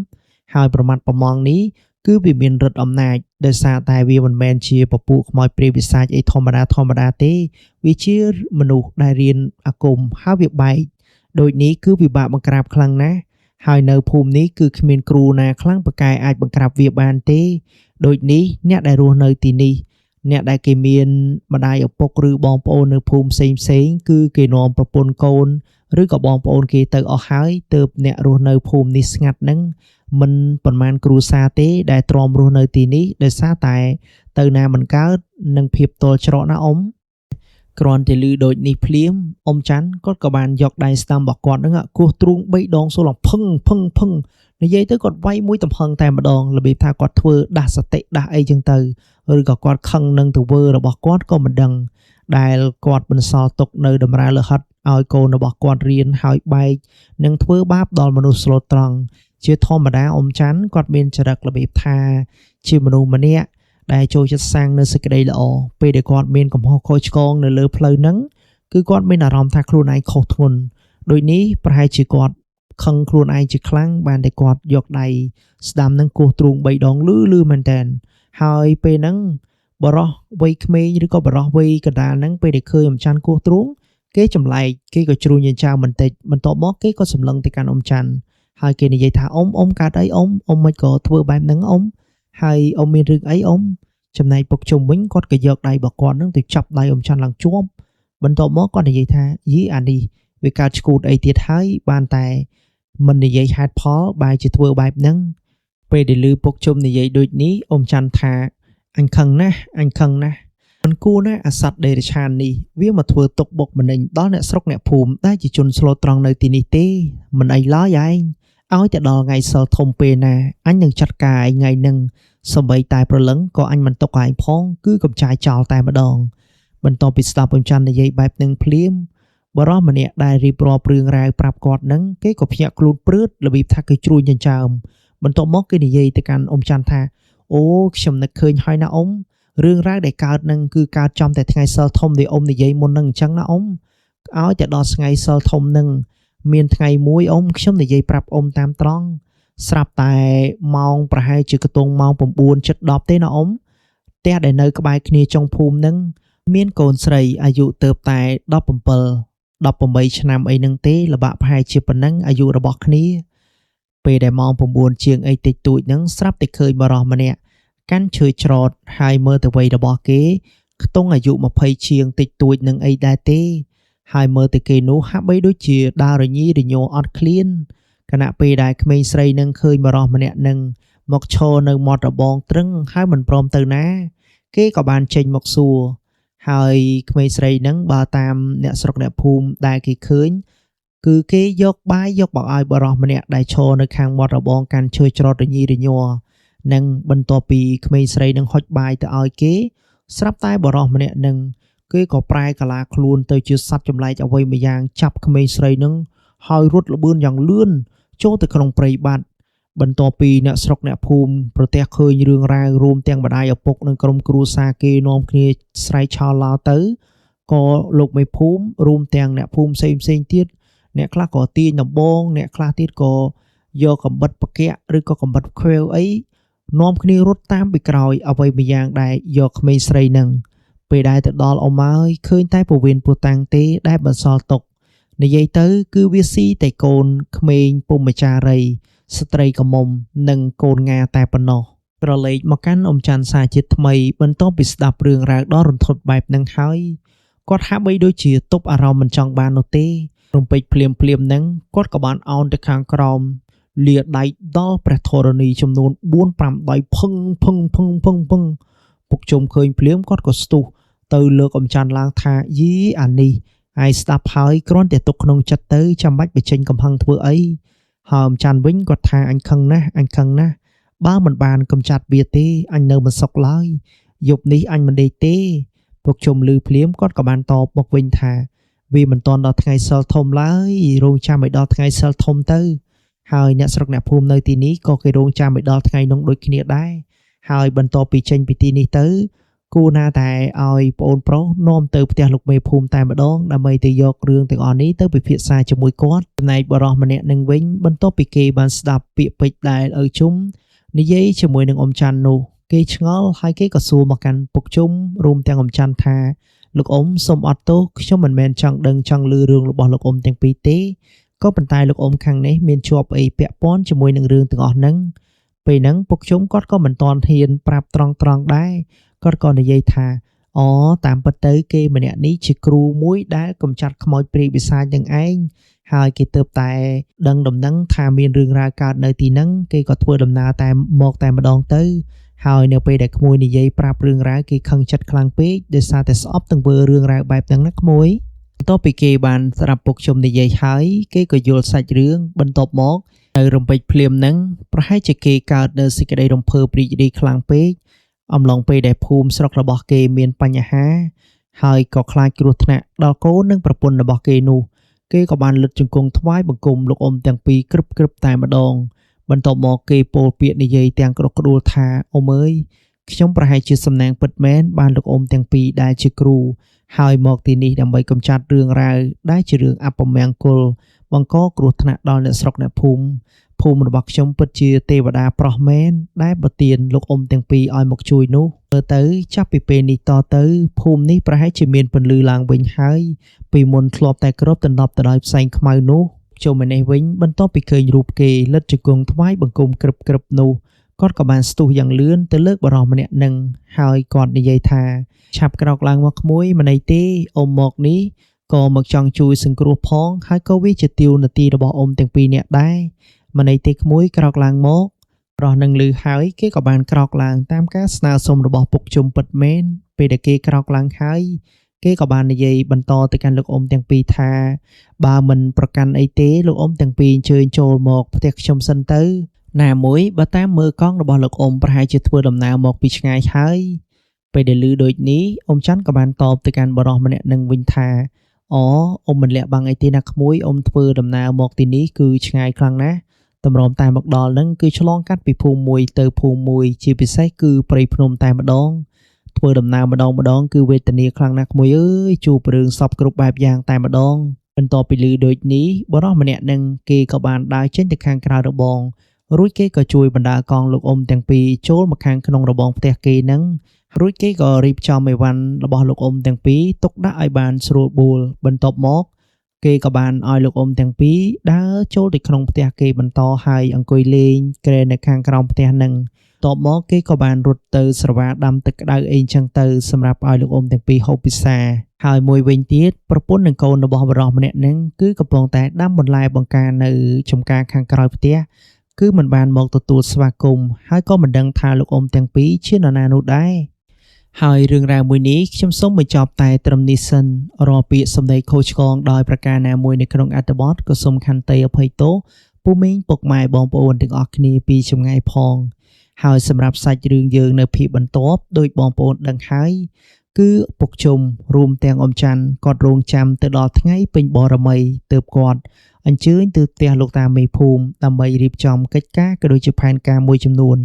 ហើយប្រមាត់ប្រមងនេះគឺវាមានឫទ្ធិអំណាចដោយសារតែវាមិនមែនជាពពួកខ្មោចព្រាយបិសាចអីធម្មតាទេវាជាមនុស្សដែលរៀនអាគមហើយវាបែកដូចនេះគឺពិបាកបង្ក្រាបខ្លាំងណាស់ហើយនៅភូមិនេះគឺគ្មានគ្រូណាខ្លាំងពូកែអាចបង្ក្រាបវាបានទេដូចនេះអ្នកដែលរស់នៅទីនេះអ្នកដែលគេមានម្ដាយឪពុកឬបងប្អូននៅភូមិផ្សេងៗគឺគេនាំប្រពន្ធកូនឬក៏បងប្អូនគេទៅអស់ហើយទើបអ្នករស់នៅភូមិនេះស្ងាត់ហ្នឹងមិនប៉ុន្មានគ្រួសារទេដែលទ្រាំរស់នៅទីនេះដោយសារតែ ទៅណាមិនកើតនឹងភាពទល់ច្រកណាអ៊ំគ្រាន់តែឮដូចនេះភ្លាមអ៊ំច័ន្ទគាត់ក៏បានយកដៃស្ដាំរបស់គាត់នឹងគោះទ្រូង3ដងសូលភឹងភឹងភឹងនិយាយទៅគាត់វាយមួយទំហឹងតែម្ដងរបៀបថាគាត់ធ្វើដាស់សតិដាស់អីចឹងទៅឬក៏គាត់ខឹងនឹងទង្វើរបស់គាត់ក៏មិនដឹងដែលគាត់បន្សល់ទុកនៅតម្រាលោហិតឲ្យកូនរបស់គាត់រៀនហើយបែកនិងធ្វើបាបដល់មនុស្សស្លូតត្រង់ជាធម្មតាអ៊ំច័ន្ទគាត់មានចរិតរបៀបថាជាមនុស្សម្នាក់ដែលចូលចិត្តសាងនៅសេចក្តីល្អពេលដែលគាត់មានកំហុសខុសឆ្គងនៅលើផ្លូវហ្នឹងគឺគាត់មានអារម្មណ៍ថាខ្លួនឯងខុសធ្ងន់ដូចនេះប្រហែលជាគាត់ខឹងខ្លួនឯងជាខ្លាំងបានតែគាត់យកដៃស្ដាំនឹងគោះទ្រូង3ដងលឺលឺមែនតើហើយពេលហ្នឹងបរោះវ័យក្មេងឬក៏បរោះវ័យកណ្ដាលហ្នឹងពេលដែលឃើញអ៊ំច័ន្ទគោះទ្រូងគេចម្លែកគេក៏ជ្រួញញចាវបន្តិចបន្ទាប់មកគេក៏សម្លឹងទៅកាន់អ៊ំច័ន្ទហើយគេនិយាយថាអ៊ំអ៊ំកើតអីអ៊ំអ៊ំមិនក៏ធ្វើបែបហ្នឹងអ៊ំហើយអ៊ំមានរឿងអីអ៊ំចំណែកពុកជុំវិញគាត់ក៏យកដៃរបស់គាត់នឹងទៅចាប់ដៃអ៊ំច័ន្ទឡើងជាប់បន្ទាប់មកគាត់និយាយថាយីអានេះវាកើតឈួតអីទៀតហើយបានតែមិននិយាយហេតុផលបែរជាធ្វើបែបហ្នឹងពេលដែលឮពុកជុំនិយាយដូចនេះអ៊ំច័ន្ទថាអញខឹងណាស់អញខឹងណាស់មិនគួរណាអាសត្វដេរឆាននេះវាមកធ្វើទុកបុកម្នេញដល់អ្នកស្រុកអ្នកភូមិដែលជាជនស្លូតត្រង់នៅទីនេះទេមិនអីឡើយឯងឲ្យតែដល់ថ្ងៃសិលធំពេលណាអញនឹងចាត់ការឯងថ្ងៃនឹងសំបីតែប្រលឹងក៏អញមិនຕົកឯងផងគឺកំចាយចោលតែម្ដងបន្ទាប់ពីស្ដាប់អ៊ំច័ន្ទនិយាយបែបនឹងភ្លាមបរិសម្នាក់ដែលរៀបរាប់រឿងរ៉ាវប្រាប់គាត់នឹងគេក៏ភ្ញាក់ខ្លួនព្រឺតរបៀបថាគេជ្រួញចិញ្ចើមបន្ទាប់មកគេនិយាយទៅកាន់អ៊ំច័ន្ទថាអូខ្ញុំនឹកឃើញហើយណាអ៊ំរឿងរ៉ាវដែលកើតនឹងគឺកើតចំតែថ្ងៃសិលធំដែលអ៊ំនិយាយមុននឹងអញ្ចឹងណាអ៊ំឲ្យតែដល់ថ្ងៃសិលធំនឹងមានថ្ងៃមួយអ៊ំខ្ញុំនិយាយប្រាប់អ៊ំតាមត្រង់ស្រាប់តែម៉ោងប្រហែលជាកន្ទង់ម៉ោង9ជិត10ទេណាអ៊ំផ្ទះដែលនៅក្បែរគ្នាចុងភូមិនឹងមានកូនស្រីអាយុទៅតែ17 18ឆ្នាំអីនឹងទេលបាក់ប្រហែលជាប៉ុណ្ណឹងអាយុរបស់គ្នាពេលដែលម៉ោង9ជាងអីតិចតួចនឹងស្រាប់តែឃើញបរិសម្នាក់កាន់ឈើច្រត់ហើយមើលទៅវ័យរបស់គេខ្ទង់អាយុ20ជាងតិចតួចនឹងអីដែរទេហើយមើលទៅគេនោះហាក់បីដូចជាដើររញីរញ័រអត់ឃ្លានខណៈពេលដែលក្មេងស្រីនឹងឃើញបរិសម្នាក់នឹងមកឈរនៅមាត់របងត្រឹងហើយមិនព្រមទៅណាគេក៏បានចេញមកសួរហើយក្មេងស្រីនឹងបើតាមអ្នកស្រុកអ្នកភូមិដែលគេឃើញគឺគេយកបាយយកបោកឲ្យបរិសម្នាក់ដែលឈរនៅខាងមាត់របងកាន់ឈើច្រត់រញីរញ័រនិងបន្ទាប់ពីក្មេងស្រីនឹងហុចបាយទៅឲ្យគេស្រាប់តែបរិសម្នាក់នឹងគេក៏ប្រែកាឡាខ្លួនទៅជាសត្វចម្លែកអ្វីមួយយ៉ាងចាប់ក្មេងស្រីនឹងហើយរត់ល្បឿនយ៉ាងលឿនចូលទៅក្នុងព្រៃបាត់បន្ទាប់ពីអ្នកស្រុកអ្នកភូមិប្រទះឃើញរឿងរ៉ាវរួមទាំងម្ដាយឪពុកនិងក្រុមគ្រួសារគេនាំគ្នាស្រែកឆោឡោទៅក៏លោកមេភូមិរួមទាំងអ្នកភូមិផ្សេងផ្សេងទៀតអ្នកខ្លះក៏ទាញដំបងអ្នកខ្លះទៀតក៏យកកំបិតបកាក់ឬក៏កំបិតខ្វែវអីនាំគ្នារត់តាមពីក្រោយអ្វីមួយយ៉ាងដែលយកក្មេងស្រីនឹងពេលដែលទៅដល់អ៊ំហើយឃើញតែពវៀនពូតាំងទេដែលបន្សល់ទុកនិយាយទៅគឺវាស៊ីតែកូនក្មេងពុម្ចារីស្ត្រីកមុំនិងកូនងាតែប៉ុណ្ណោះក្រឡេកមកកាន់អ៊ំច័ន្ទសាជាថ្មីបន្ទាប់ពីស្ដាប់រឿងរ៉ាវដ៏រន្ធត់បែបនឹងហើយគាត់ហាក់បីដូចជាទប់អារម្មណ៍មិនចង់បាននោះទេរំពេចភ្លាមភ្លាមនឹងគាត់ក៏បានអោនទៅខាងក្រោមលាដៃដល់ព្រះធរណីចំនួន4 5ដៃភឹងភឹងភឹងភឹងភឹងពុកជុំឃើញភ្លាមគាត់ក៏ស្ទុះទៅលើកអ៊ំច័ន្ទឡើងថាយីអានេះឯងស្ដាប់ហើយគ្រាន់តែទុកក្នុងចិត្តទៅចាំបាច់បញ្ចេញកំហឹងធ្វើអីហើយអ៊ំច័ន្ទវិញគាត់ថាអញខឹងណាស់អញខឹងណាស់បើមិនបានកំចាត់វាទេអញនៅមិនសុខឡើយយប់នេះអញមិនដេកទេពុកជុំលឺភ្លាមគាត់ក៏បានតបមកវិញថាវាមិនទាន់ដល់ថ្ងៃសិលធំឡើយរងចាំឲ្យដល់ថ្ងៃសិលធំទៅហើយអ្នកស្រុកអ្នកភូមិនៅទីនេះក៏គេរងចាំឲ្យដល់ថ្ងៃនោះដូចគ្នាដែរហើយបន្ទាប់ពីចេញពីទីនេះទៅគួរណាតែឲ្យប្អូនប្រុសនាំទៅផ្ទះលោកមេភូមិតែម្ដងដើម្បីទៅយករឿងទាំងអស់នេះទៅពិភាក្សាជាមួយគាត់ចំណែកបរិសម្នាក់នឹងវិញបន្ទាប់ពីគេបានស្ដាប់ពាក្យពេចន៍ដែលឪជុំនិយាយជាមួយនឹងអ៊ំច័ន្ទនោះគេឆ្ងល់ហើយគេក៏សួរមកកាន់ពុកជុំរួមទាំងអ៊ំច័ន្ទថាលោកអ៊ំសូមអត់ទោសខ្ញុំមិនមែនចង់ដឹងចង់ឮរឿងរបស់លោកអ៊ំទាំងពីរទេក៏ប៉ុន្តែលោកអ៊ំខាងនេះមានជាប់អីពាក់ព័ន្ធជាមួយនឹងរឿងទាំងអស់ហ្នឹងពេលហ្នឹងពុកជុំគាត់ក៏មិនទាន់ហ៊ានប្រាប់ត្រង់ៗដែរគាត់ក៏និយាយថាអូតាមពិតទៅគេម្នាក់នេះជាគ្រូមួយដែលកំចាត់ខ្មោចព្រាយបិសាចនឹងឯងហើយគេទើបតែដឹងដំណឹងថាមានរឿងរ៉ាវកើតនៅទីហ្នឹងគេក៏ធ្វើដំណើរតែមកតែម្ដងទៅ ហើយនៅពេលដែលក្មួយនិយាយប្រាប់រឿងរ៉ាវគេខឹងចិត្តខ្លាំងពេកដោយសារតែស្អប់ទង្វើរឿងរ៉ាវបែបហ្នឹងណាក្មួយបន្ទាប់ពីគេបានស្ដាប់ពុកខ្ញុំនិយាយហើយគេក៏យល់សាច់រឿងបន្ទាប់មកនៅរំពេចភ្លាមហ្នឹងប្រហែលជាគេកើតនៅសេចក្តីរំភើបរីករាយខ្លាំងពេកអំឡុងពេលដែលភូមិស្រុករបស់គេមានបញ្ហាហើយក៏ខ្លាចគ្រោះថ្នាក់ដល់កូននិងប្រពន្ធរបស់គេនោះគេក៏បានលិតជង្គង់ថ្វាយបង្គំលោកអ៊ំទាំងពីរក្រឹបៗតែម្ដងបន្ទាប់មកគេពោលពាក្យនិយាយទាំងក្តុកក្តួលថាអ៊ំអើយខ្ញុំប្រហែលជាសំណាងពិតមែនបានលោកអ៊ំទាំងពីរដែលជាគ្រូហើយមកទីនេះដើម្បីកម្ចាត់រឿងរ៉ាវដែលជារឿងអពមង្គលបង្កគ្រោះថ្នាក់ដល់អ្នកស្រុកអ្នកភូមិភូមិរបស់ខ្ញុំពិតជាទេវតាប្រោះមែនដែលប្រទានលោកអ៊ំទាំងពីរឲ្យមកជួយនោះមើលទៅចាប់ពីពេលនេះតទៅភូមិនេះប្រហែលជាមានពន្លឺឡើងវិញហើយពីមុនធ្លាប់តែគ្របដណ្ដប់ទៅដោយផ្សែងខ្មៅនោះចូលមកនេះវិញបន្ទាប់ពីឃើញរូបគេលិតជង្គង់ថ្វាយបង្គំក្រឹបៗនោះគាត់ក៏បានស្ទុះយ៉ាងលឿនទៅលើកបរិសម្នាក់នឹងហើយគាត់និយាយថាឆាប់ក្រោកឡើងមកក្មួយមិនអីទេអ៊ំមកនេះក៏មកចង់ជួយសង្គ្រោះផងហើយក៏វាជាទាវនាទីរបស់អ៊ំទាំងពីរនាក់ដែរមិនអីទេក្មួយក្រោកឡើងមកប្រុសនឹងលឺហើយគេក៏បានក្រោកឡើងតាមការស្នើសុំរបស់ពុកជុំពិតមែនពេលដែលគេក្រោកឡើងហើយគេក៏បាននិយាយបន្តទៅកាន់លោកអ៊ំទាំងពីរថាបើមិនប្រកាន់អីទេលោកអ៊ំទាំងពីរអញ្ជើញចូលមកផ្ទះខ្ញុំសិនទៅណាមួយបើតាមមើលកង់របស់លោកអ៊ំប្រហែលជាធ្វើដំណើរមកពីឆ្ងាយហើយពេលដែលឮដូចនេះអ៊ំច័ន្ទក៏បានតបទៅកាន់បុរសម្នាក់នឹងវិញថាអូអ៊ំមិនលាក់បាំងអីទេណាក្មួយអ៊ំធ្វើដំណើរមកទីនេះគឺឆ្ងាយខ្លាំងណាស់តម្រាំតែមកដល់នឹងគឺឆ្លងកាត់ពីភូមិមួយទៅភូមិមួយជាពិសេសគឺព្រៃភ្នំតែម្ដងធ្វើដំណើរម្ដងគឺវេទនាខ្លាំងណាស់ក្មួយអើយជួបរឿងសពគ្រប់បែបយ៉ាងតែម្ដងបន្ទាប់ពីឮដូចនេះបុរសម្នាក់នឹងគេក៏បានដើរចេញទៅខាងក្រៅរបងរួចគេក៏ជួយបណ្ដើកង់លោកអ៊ំទាំងពីរចូលមកខាងក្នុងរបងផ្ទះគេនឹងរួចគេក៏រៀបចំអីវ៉ាន់របស់លោកអ៊ំទាំងពីរទុកដាក់ឲ្យបានស្រួលបួលបន្ទាប់មកគេក៏បានឲ្យលោកអ៊ំទាំងពីរដើរចូលទៅក្នុងផ្ទះគេបន្តហើយអង្គុយលេងគ្រែនៅខាងក្រោមផ្ទះនឹងតបមកគេក៏បានរត់ទៅស្រវាដាំទឹកក្តៅអីចឹងទៅសម្រាប់ឲ្យលោកអ៊ំទាំងពីរហូបពិសាហើយមួយវិញទៀតប្រពន្ធនិងកូនរបស់បុរសម្នាក់នឹងគឺកំពុងតែដាំបន្លែបង្ការនៅចំការខាងក្រោយផ្ទះគឺមិនបានមកទទួលស្វាគមន៍ហើយក៏មិនដឹងថាលោកអ៊ំទាំងពីរជានរណានោះដែរហើយរឿងរ៉ាវមួយនេះខ្ញុំសូមបញ្ចប់តែត្រឹមនេះសិនរាល់ពាក្យសម្ដីខុសឆ្គងដោយប្រការណាមួយនៅក្នុងអត្ថបទក៏សូមខន្តីអភ័យទោសពូមីងពុកម៉ែបងប្អូនទាំងអស់គ្នាពីចម្ងាយផងហើយសម្រាប់សាច់រឿងយើងនៅភាគបន្ទាប់ដោយបងប្អូនដឹងហើយគឺពុកជុំរួមទាំងអ៊ំច័ន្ទគាត់រងចាំទៅដល់ថ្ងៃពេញបរមីទើបគាត់អញ្ជើញទៅផ្ទះលោកតាមេភូមិដើម្បីរៀបចំកិច្ចការក៏ដូចជាផែនការមួយចំនួន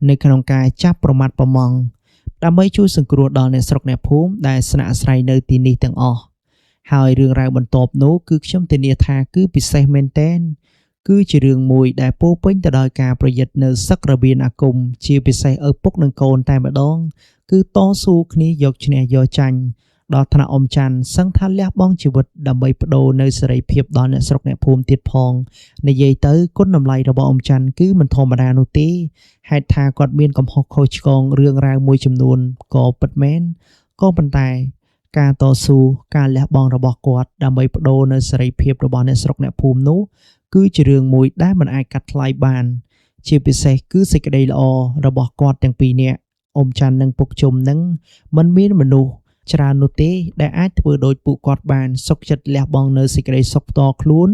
នៅក្នុងការចាប់ប្រមាត់ប្រម៉ង់ដើម្បីជួយសង្គ្រោះដល់អ្នកស្រុកអ្នកភូមិដែលស្នាក់អាស្រ័យនៅទីនេះទាំងអស់ហើយរឿងរ៉ាវបន្ទាប់នោះគឺខ្ញុំធានាថាគឺពិសេសមែនទែនគឺជារឿងមួយដែលពោពេញទៅដោយការប្រយុទ្ធនៅសឹករវាងអាគមជាពិសេសឪពុកនិងកូនតែម្ដងគឺតស៊ូគ្នាយកឈ្នះយកចាញ់ដល់ថ្នាក់អ៊ំច័ន្ទសឹងថាលះបង់ជីវិតដើម្បីបដូរនៅសេរីភាពដល់អ្នកស្រុកអ្នកភូមិទៀតផងនិយាយទៅគុណតម្លៃរបស់អ៊ំច័ន្ទគឺមិនធម្មតានោះទេហេតុថាគាត់មានកំហុសខុសឆ្គងរឿងរ៉ាវមួយចំនួនក៏ពិតមែនក៏ប៉ុន្តែការតស៊ូការលះបង់របស់គាត់ដើម្បីបដូរនៅសេរីភាពរបស់អ្នកស្រុកអ្នកភូមិនោះគឺជារឿងមួយដែលមិនអាចកាត់ថ្លៃបានជាពិសេសគឺសេចក្តីល្អរបស់គាត់ទាំងពីរនាក់អ៊ំច័ន្ទនិងពុកជុំនឹងមិនមានមនុស្សច្រើននោះទេដែលអាចធ្វើដូចពួកគាត់បានសុខចិត្តលះបង់នៅសេចក្តីសុខផ្ទាល់ខ្លួន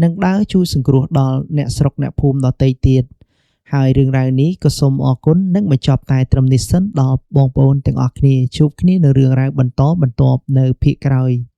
និងដើរជួយសង្គ្រោះដល់អ្នកស្រុកអ្នកភូមិដទៃទៀតហើយរឿងរ៉ាវនេះក៏សូមអរគុណនិងបញ្ចប់តែត្រឹមនេះសិនដល់បងប្អូនទាំងអស់គ្នាជួបគ្នានៅរឿងរ៉ាវបន្តបន្ទាប់នៅភាគក្រោយ។